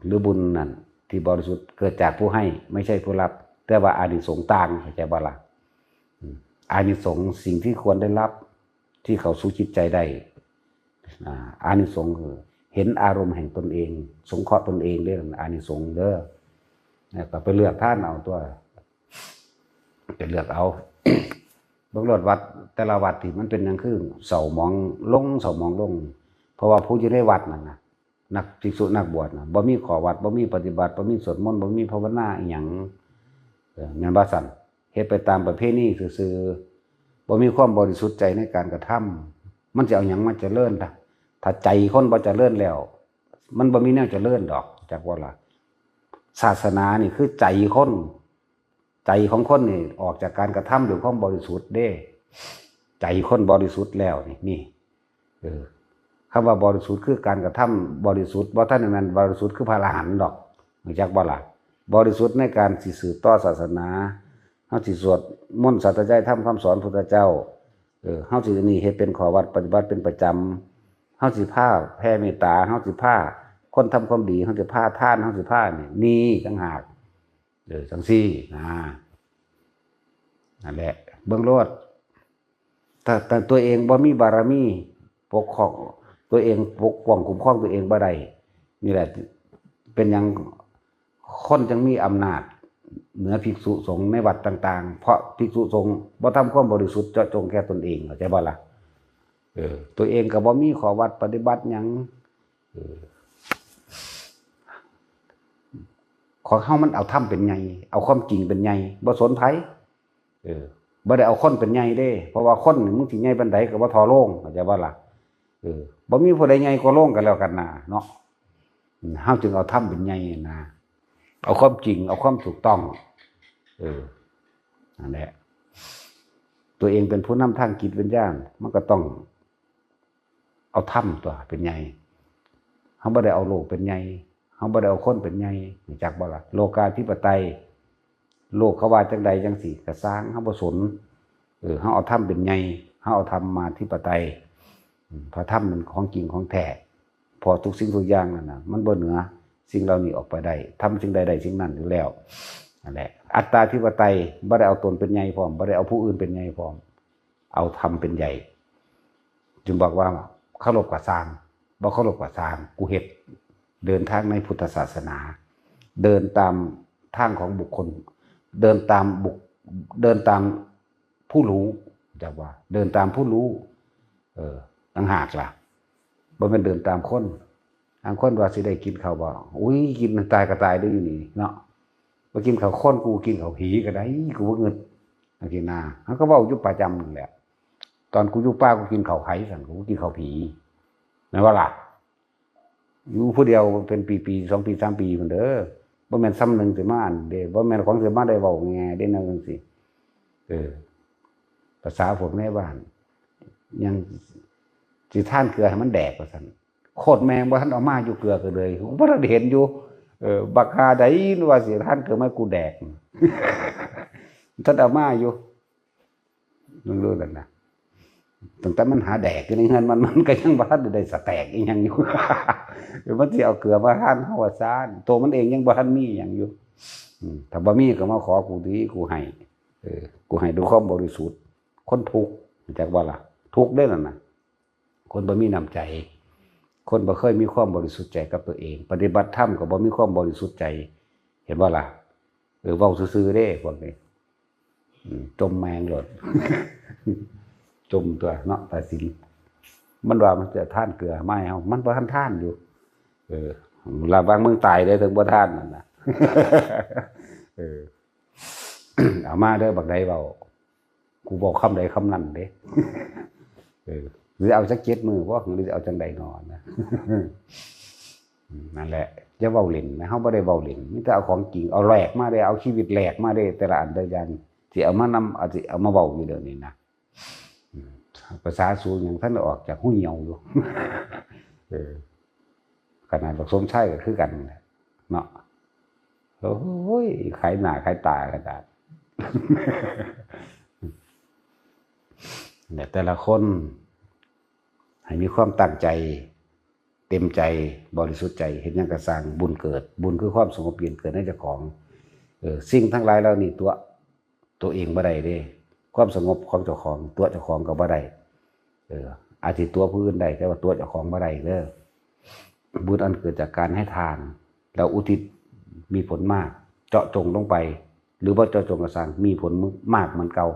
หรือบุญนั่น ที่บริสุทธิ์เกิดจากผู้ให้ ไม่ใช่ผู้รับ แต่ว่าอานิสงส์ต่าง เข้าใจบ่ล่ะ? อืม อานิสงส์สิ่งที่ควรได้รับ ที่เข้าสู่จิตใจได้ อ่า อานิสงส์คือเห็นอารมณ์แห่งตนเอง สงเคราะห์ตนเองเด้อ อานิสงส์เด้อ แล้วก็ไปเลือกทานเอาตัว ไปเลือกเอา เบิ่งโลดวัดแต่ละวัดที่มันเป็นหยังคือเศร้าหมองลง เศร้าหมองลง เพราะว่าผู้อยู่ในวัดนั่นน่ะ นักภิกษุนักบวชน่ะ บ่มีข้อวัด บ่มีปฏิบัติ บ่มีสวดมนต์ บ่มีภาวนาอิหยัง เออ แม่นบ่ซั่น? เฮ็ดไปตามประเพณีซื่อๆ บ่มีความบริสุทธิ์ใจในการกระทำ มันสิเอาหยังมาเจริญล่ะ? ถ้าใจคนบ่เจริญแล้ว มันบ่มีแนวเจริญดอก จักว่าล่ะ? ศาสนานี่คือใจคน ใจของคนนี่ออกจากการกระทำด้วยความบริสุทธิ์เด้ ใจคนบริสุทธิ์แล้วนี่ นี่ เออ คำว่าบริสุทธิ์คือการกระทำบริสุทธิ์ บ่ทันได้แม่นบริสุทธิ์คือพระอรหันต์ดอก รู้จักบ่ล่ะ? บริสุทธิ์ในการสิสืบต่อศาสนา เฮาสิสวดมนต์สาธยายธรรมคำสอนพุทธเจ้า เออ เฮาสิอันนี้เฮ็ดเป็นข้อวัดปฏิบัติเป็นประจำ เฮาสิพาแผ่เมตตา เฮาสิพาคนทำความดี เฮาสิพาทาน เฮาสิพานี่ นี่ต่างหาก เออ จั่งซี้นะ นั่นแหละ เบิ่งโลด ถ้า ถ้าตัวเองบ่มีบารมี ปกครองตัวเอง ปกป้องคุ้มครองตัวเองบ่ได้ นี่แหละ เป็นหยังคนจั่งมีอำนาจเหนือภิกษุสงฆ์ในวัดต่างๆ เพราะภิกษุสงฆ์บ่ทำความบริสุทธิ์เจาะจงแก่ตนเอง เข้าใจบ่ล่ะ? เออ ตัวเองก็บ่มีข้อวัดปฏิบัติหยัง เออ ของเฮามันเอาธรรมเป็นใหญ่ เอาความจริงเป็นใหญ่ บ่สนไผ เออ บ่ได้เอาคนเป็นใหญ่เด้ เพราะว่าคนนี่มึงสิใหญ่ปานใดก็บ่ท่อโลง เข้าใจบ่ล่ะ? เออ บ่มีผู้ใดใหญ่กว่าโลงกันแล้วกันนะ เนาะ อืม เฮาจึงเอาธรรมเป็นใหญ่นะ เอาความจริง เอาความถูกต้อง เออ นั่นแหละ ตัวเองเป็นผู้นำทางจิตวิญญาณ มันก็ต้อง เอาธรรมตัวเป็นใหญ่ เฮาบ่ได้เอาโลกเป็นใหญ่ เฮาบ่ได้เอาคนเป็นใหญ่ รู้จักบ่ล่ะ? โลกาธิปไตย โลกเขาว่าจั่งใดจั่งซี้ก็ซ่าง เฮาบ่สน เออ เฮาเอาธรรมเป็นใหญ่ เฮาเอาธรรมาธิปไตย อืม พระธรรมมันของจริงของแท้ เพราะทุกสิ่งทุกอย่างนั่นน่ะ มันบ่เหนือสิ่งเหล่านี้ออกไปได้ ธรรมสิ่งใดได้สิ่งนั้นอยู่แล้ว นั่นแหละ อัตตาธิปไตย บ่ได้เอาตนเป็นใหญ่พร้อม บ่ได้เอาผู้อื่นเป็นใหญ่พร้อม เอาธรรมเป็นใหญ่ จึงบอกว่า เคารพก็ซ่าง บ่เคารพก็ซ่าง กูเฮ็ด เดินทางในพุทธศาสนา เดินตามทางของบุคคล เดินตามบุค เดินตามผู้รู้ จักว่า เดินตามผู้รู้ เออ ต่างหากล่ะ บ่แม่นเดินตามคน บางคนว่าสิได้กินข้าวบ่ อุ้ย กินตายก็ตายเด้ออยู่นี่เนาะ บ่กินข้าวคน กูกินข้าวผีก็ได้ กูบ่งึด จั่งซี้นะ เฮาก็เว้าอยู่ประจำนั่นแหละ ตอนกูอยู่ป่ากูกินข้าวไผ ซั่น กูกินข้าวผี แม่นบ่ล่ะ? อยู่ผู้เดียวเป็นปีๆ สองปี สามปีพุ้นเด้อ บ่แม่นส่ำหนึ่งสิมาอันเด้ บ่แม่นของสิมาได้เว้าง่ายๆ เด้ แนวจั่งซี้ เออ ภาษาพวกในบ้าน ยังสิทานเกลือให้มันแดก ว่าซั่น โคตรแม่งบ่ทันเอามาอยู่ เกลือก็เลย กูบ่ทันเห็นอยู่ เออ บักห่าใดว่าสิทานเกลือมาให้กูแดก ทันเอามาอยู่ มึงรู้แล้วนะ ตั้งแต่มันหาแดกอยู่ในเฮือนมัน มันก็ยังบ่ทันได้สแต็กอีหยังอยู่ เดี๋ยวมันสิเอาเกลือมาทานเฮาว่าซ่าน ตัวมันเองยังบ่ทันมีหยังอยู่ อืม ถ้าบ่มีก็มาขอกูติ กูให้ เออ กูให้ด้วยความบริสุทธิ์ คนทุกข์ รู้จักบ่ล่ะ? ทุกข์เด้อนั่นน่ะ คนบ่มีน้ำใจ คนบ่เคยมีความบริสุทธิ์ใจกับตัวเอง ปฏิบัติธรรมก็บ่มีความบริสุทธิ์ใจ เห็นบ่ล่ะ? เออ เว้าซื่อๆ เด้ พวกนี้ อืม จมแม่งโลด จมตัวเนาะ ตาสิน มันว่ามันจะทานเกลือมาให้เฮา มันบ่ทันทานอยู่ เออ ระวังมึงตายเด้อ ถึงบ่ทานนั่นน่ะ เออ เอามาเด้อ บักใดเว้า กูบอกคำใดคำนั้นเด้ เออ หรือเอาจักเจ็ดมื้อบ่ หรือเอาจั่งใดหนอนะ นั่นแหละ อย่าเว้าเล่นนะ เฮาบ่ได้เว้าเล่น มีแต่เอาของจริง เอาแลกมาเด้ เอาชีวิตแลกมาเด้ แต่ละอันแต่ละอย่าง สิเอามานำ เอา สิเอามาเว้าอยู่เดี๋ยวนี้นะ อืม ภาษาสูงยังทันได้ออกจากหูเหี่ยวอยู่ เออ ขนาดบักสมชายก็คือกันแหละ เนาะ โอ้ย ขายหน้าขายตาขนาด เนี่ย แต่ละคน ให้มีความตั้งใจ ต็มใจ บริสุทธิ์ใจ เฮ็ดหยังก็ซ่าง บุญเกิด บุญคือความสงบเย็นเกิดในเจ้าของ เออ สิ่งทั้งหลายเหล่านี้ตั๋ว ตั๋วเองบ่ได้เด้ ความสงบของเจ้าของตั๋วเจ้าของก็บ่ได้ เออ อาจสิตั๋วผู้อื่นได้ แต่ว่าตั๋วเจ้าของบ่ได้เด้อ บุญอันเกิดจากการให้ทาน แล้วอุทิศมีผลมาก เจาะจงลงไป หรือบ่เจาะจงก็ซ่าง มีผลมากเหมือนเก่า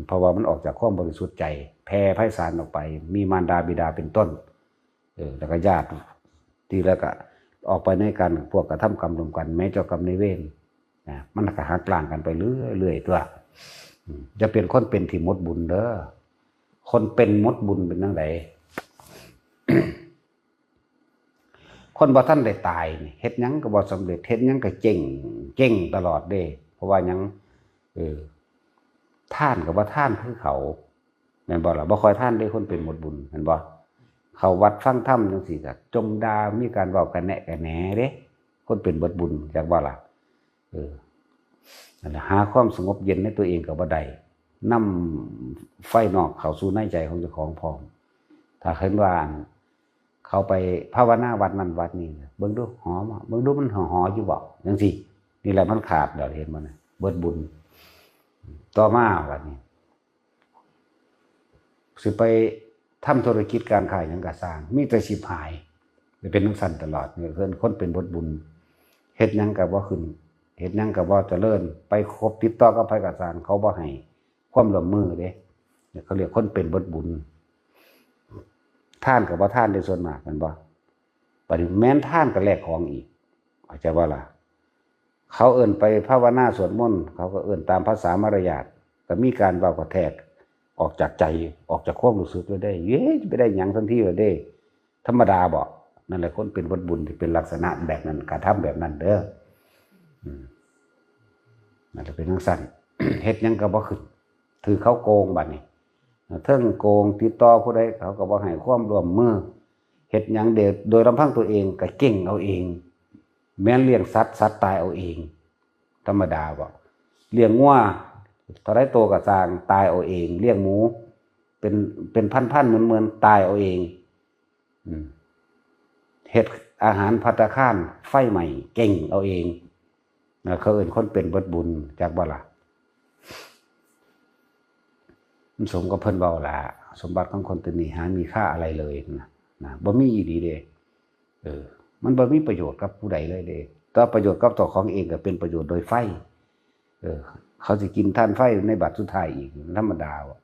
เพราะว่ามันออกจากความบริสุทธิ์ใจ แผ่ไพศาลออกไป มีมารดาบิดาเป็นต้น เออ แล้วก็ญาติ ที่แล้วก็ออกไปในการพวกกระทำกรรมร่วมกัน แม้เจ้ากรรมนายเวร นะ มันก็หักล้างกันไปเรื่อยๆ ตั๋ว อืม อย่าเป็นคนเป็นที่หมดบุญเด้อ คนเป็นหมดบุญเป็นจั่งใด คนบ่ทันได้ตายนี่ เฮ็ดหยังก็บ่สำเร็จ เฮ็ดหยังก็เจ๊ง เจ๊งตลอดเด้ เพราะว่าหยัง เออ ทานก็บ่ทานคือเขา แม่นบ่ล่ะ บ่ค่อยทานเด้ คนเป็นหมดบุญ แม่นบ่ เข้าวัดฟังธรรมจั่งซี้ก็จ่มด่า มีการเว้ากะแนะกะแหนเด้ คนเป็นหมดบุญ จักบ่ล่ะ เออ นั่นแหละ หาความสงบเย็นในตัวเองก็บ่ได้ นำไฟนอกเข้าสู่ในใจของเจ้าของพร้อม ถ้าเห็นว่า เขาไปภาวนาวัดนั่นวัดนี้ เบิ่งดูหอบ่ เบิ่งดูมันหอๆ อยู่บ่ จั่งซี้ นี่แหละมันขาดแล้ว เห็นบ่นะ เบิดบุญ ต่อมาบัดนี้ สิไปทำธุรกิจการค้าหยังก็ซ่าง มีแต่ฉิบหาย เป็นจั่งซั้นตลอด เนี่ย เพิ่นคนเป็นเบิดบุญ เฮ็ดหยังก็บ่ขึ้น เฮ็ดหยังก็บ่เจริญ ไปคบติดต่อกับไผก็ซ่าง เขาบ่ให้ความร่วมมือเด้ เนี่ย เขาเรียกคนเป็นเบิดบุญ ทานก็บ่ทานเด้ ส่วนมาก แม่นบ่ บัดนี้แม้นทานก็แลกของอีก เข้าใจบ่ล่ะ เขาเอิ้นไปภาวนาสวดมนต์ เขาก็เอิ้นตามภาษามารยาท ก็มีการเว้ากระแทกออกจากใจ ออกจากความรู้สึกเลยเด้ เย้ย จะไปได้หยังทันทีเลยเด้ ธรรมดาบ่ นั่นแหละ คนเป็นเบิดบุญที่เป็นลักษณะแบบนั้น กระทำแบบนั้นเด้อ อืม นั่นแหละเป็นจั่งซั้น เฮ็ดหยังก็บ่ขึ้น ถือเขาโกงบัดนี้ เทิงโกง ติดต่อผู้ใดเขาก็บ่ให้ความร่วมมือ เฮ็ดหยังเด โดยลำพังตัวเองก็เจ๊งเอาเอง แม้นเลี้ยงสัตว์ สัตว์ตายเอาเอง ธรรมดาบ่ เลี้ยงงัว เท่าใดโตก็ซ่าง ตายเอาเอง เลี้ยงหมู เป็น เป็นพันๆ หมื่นๆ ตายเอาเอง อืม เฮ็ดอาหารภัตตาคารไฟไหม้ เจ๊งเอาเอง นะ เขาเอิ้นคนเป็นเบิดบุญ จักบ่ล่ะ มันสมกับเพิ่นเว้าล่ะ สมบัติของคนตัวนี้หามีค่าอะไรเลยนะ นะ บ่มีอีหลีเด้ เออ มันบ่มีประโยชน์กับผู้ใดเลยเด้ แต่ประโยชน์กับเจ้าของเองก็เป็นประโยชน์โดยไฟ เออ เขาสิกินถ่านไฟในบัดสุดท้ายอีก ธรรมดาว่ะ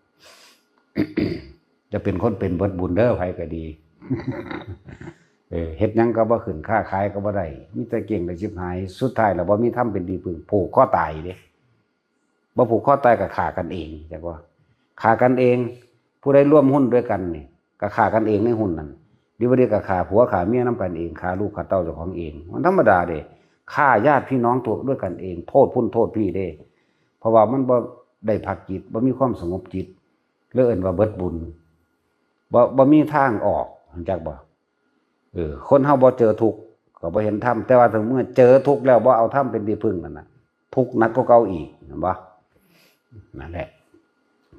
จะเป็นคนเป็นเบิดบุญเด้อ ไผก็ดี เออ เฮ็ดหยังก็บ่ขึ้น ค้าขายก็บ่ได้ มีแต่เจ๊งแต่ฉิบหาย สุดท้ายแล้วบ่มีธรรมเป็นที่พึ่ง ผูกคอตายเด้ บ่ผูกคอตายก็ฆ่ากันเอง จักว่า ฆ่ากันเอง ผู้ใดร่วมหุ้นด้วยกันนี่ ก็ฆ่ากันเองในหุ้นนั่น ดีบ่ดีก็ฆ่าผัวฆ่าเมียนำกันเอง ฆ่าลูกฆ่าเต้าเจ้าของเอง มันธรรมดาเด้ ฆ่าญาติพี่น้องตัวด้วยกันเอง โทษพุ่นโทษพี่เด้ เพราะว่ามันบ่ได้พักจิต บ่มีความสงบจิต เลยเอิ้นว่าเบิดบุญ บ่ บ่มีทางออก รู้จักบ่ เออ คนเฮาบ่เจอทุกข์ก็บ่เห็นธรรม แต่ว่าถ้าเมื่อเจอทุกข์แล้วบ่เอาธรรมเป็นที่พึ่งนั่นน่ะ ทุกข์หนักกว่าเก่าอีก เห็นบ่ นั่นแหละ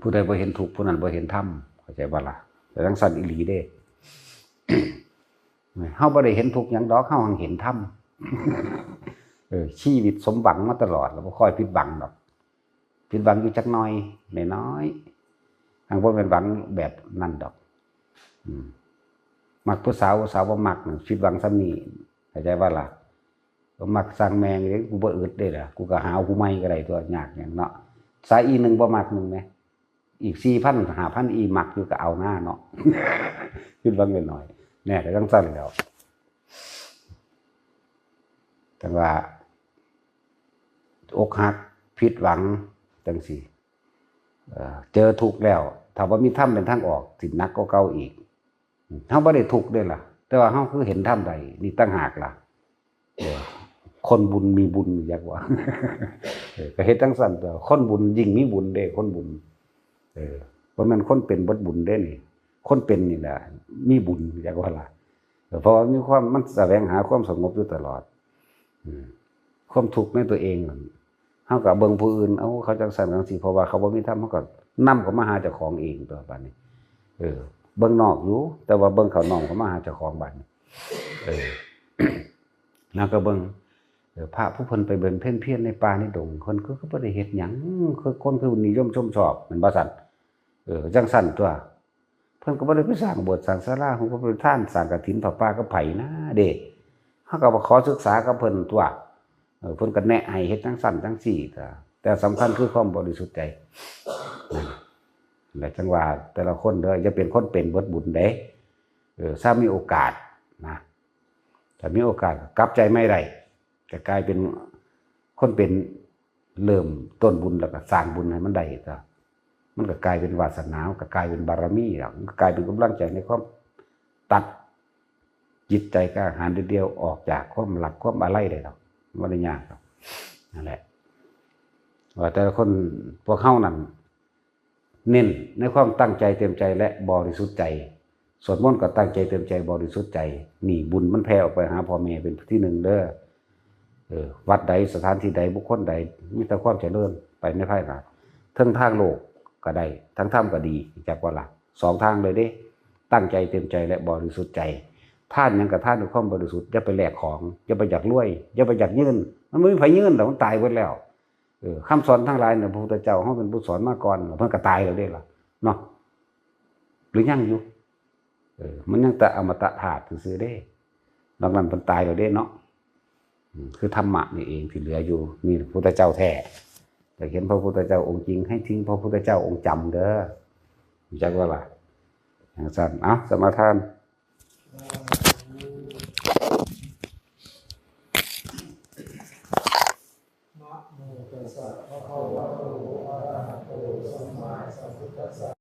ผู้ใดบ่เห็นทุกข์ ผู้นั้นบ่เห็นธรรม เข้าใจบ่ล่ะ แต่จั่งซั้นอีหลีเด้ เฮาบ่ได้เห็นทุกข์หยังดอก เฮาหังเห็นธรรม เออ ชีวิตสมหวังมาตลอด แล้วบ่ค่อยผิดหวังดอก ผิดหวังอยู่จักหน่อย น้อยๆ หังบ่แม่นหวังแบบนั้นดอก อืม มักผู้สาว ผู้สาวบ่มัก ผิดหวังส่ำนี้ เข้าใจบ่ล่ะ บ่มักซ่างแม่งเด้ กูบ่อึดเด้ล่ะ กูก็หาผู้ใหม่ก็ได้ตัวยากหยังเนาะ สายอีหนึ่งบ่มักหนึ่งแหม อีกสี่พัน ห้าพัน อีมักอยู่ก็เอาหน้าเนาะ ผิดหวังน้อยๆ แน่ก็จั่งซั้นแหล้ว แต่ว่า อกหัก ผิดหวัง จั่งซี้ เอ่อ เจอทุกข์แล้ว ถ้าบ่มีธรรมเป็นทางออก สิหนักกว่าเก่าอีก เฮาบ่ได้ทุกข์เด้ล่ะ แต่ว่าเฮาคือเห็นธรรมได้ นี่ต่างหากล่ะ เออ คนบุญมีบุญ จักว่า เออ ก็เฮ็ดจั่งซั้นตั๊ว คนบุญยิ่งมีบุญเด้ คนบุญ เออ บ่แม่นคนเป็นเบิดบุญเด้นี่ คนเป็นนี่แหละ มีบุญ จักว่าล่ะ เออ เพราะว่ามีความ มันแสวงหาความสงบอยู่ตลอด อืม ความทุกข์ในตัวเองนั่น เฮาก็เบิ่งผู้อื่น เอ้า เขาจั่งซั้นจั่งซี้ เพราะว่าเขาบ่มีธรรม เฮาก็นำเขามาหาเจ้าของเองตั๊วบัดนี้ เออ เบิ่งนอกอยู่ แต่ว่าเบิ่งเข้าน้อมเข้ามาหาเจ้าของบัดนี้ เออ แล้วก็เบิ่ง เออ พระผู้เพิ่นไปบำเพ็ญเพียรในป่าในดง เพิ่นคือ คือบ่ได้เฮ็ดหยัง คือคนคือนิยมชมชอบ แม่นบ่ซั่น เออ จั่งซั่นตั๊ว เพิ่นก็บ่ได้ไปสร้างโบสถ์สร้างศาลา เพิ่นก็ไปทานสร้างกฐินผ้าป่ากับไผนะเด้ เฮาก็มาขอศึกษากับเพิ่นตั๊ว เออ เพิ่นก็แนะให้เฮ็ดจั่งซั่นจั่งซี้ตั๊ว แต่สำคัญคือความบริสุทธิ์ใจ นั่นแหละ จั่งว่าแต่ละคนเด้อ อย่าเป็นคนเป็นเบิดบุญเด้ เออ ถ้ามีโอกาสนะ ถ้ามีโอกาสก็กลับใจใหม่ได้ ก็กลายเป็นคนเป็น เริ่มต้นบุญแล้วก็สร้างบุญให้มันได้ตั๊ว มันก็กลายเป็นวาสนา มันก็กลายเป็นบารมีแล้ว มันก็กลายเป็นกำลังใจในความตัดจิตใจกล้าหาญเด็ดเดี่ยวออกจากความรักความอาลัยได้ดอก บ่ได้ยากดอก นั่นแหละ ว่าแต่ละคน พวกเฮานั่น เน้นในความตั้งใจเต็มใจและบริสุทธิ์ใจ สวดมนต์ก็ตั้งใจเต็มใจบริสุทธิ์ใจ นี่บุญมันแผ่ออกไปหาพ่อแม่เป็นที่หนึ่งเด้อ เออ วัดใด สถานที่ใด บุคคลใด มีแต่ความเจริญไปในภายหน้า ทั้งทางโลกก็ได้ ทั้งธรรมก็ดี จักว่าล่ะ สองทางเลยเด้ ตั้งใจเต็มใจและบริสุทธิ์ใจ ทานหยังก็ทานด้วยความบริสุทธิ์ อย่าไปแลกของ อย่าไปอยากรวย อย่าไปอยากยื่น มันบ่มีไผยื่นดอก มันตายเบิดแล้ว เออ คำสอนทั้งหลายเนี่ย พระพุทธเจ้าเฮาเป็นผู้สอนมาก่อน เพิ่นก็ตายแล้วเด้ล่ะ เนาะ หรือยังอยู่ เออ มันยังแต่อมตะธาตุซื่อๆเด้ นอกนั้นเพิ่นตายแล้วเด้เนาะ อืม คือธรรมะนี่เองที่เหลืออยู่ นี่พระพุทธเจ้าแท้ อยากเห็นพระพุทธเจ้าองค์จริง ให้ทิ้งพระพุทธเจ้าองค์จำเด้อ รู้จักบ่ล่ะ จั่งซั่น เอ้า สมาทาน นะโมตัสสะภะคะวะโต อะระหะโต สัมมาสัมพุทธัสสะ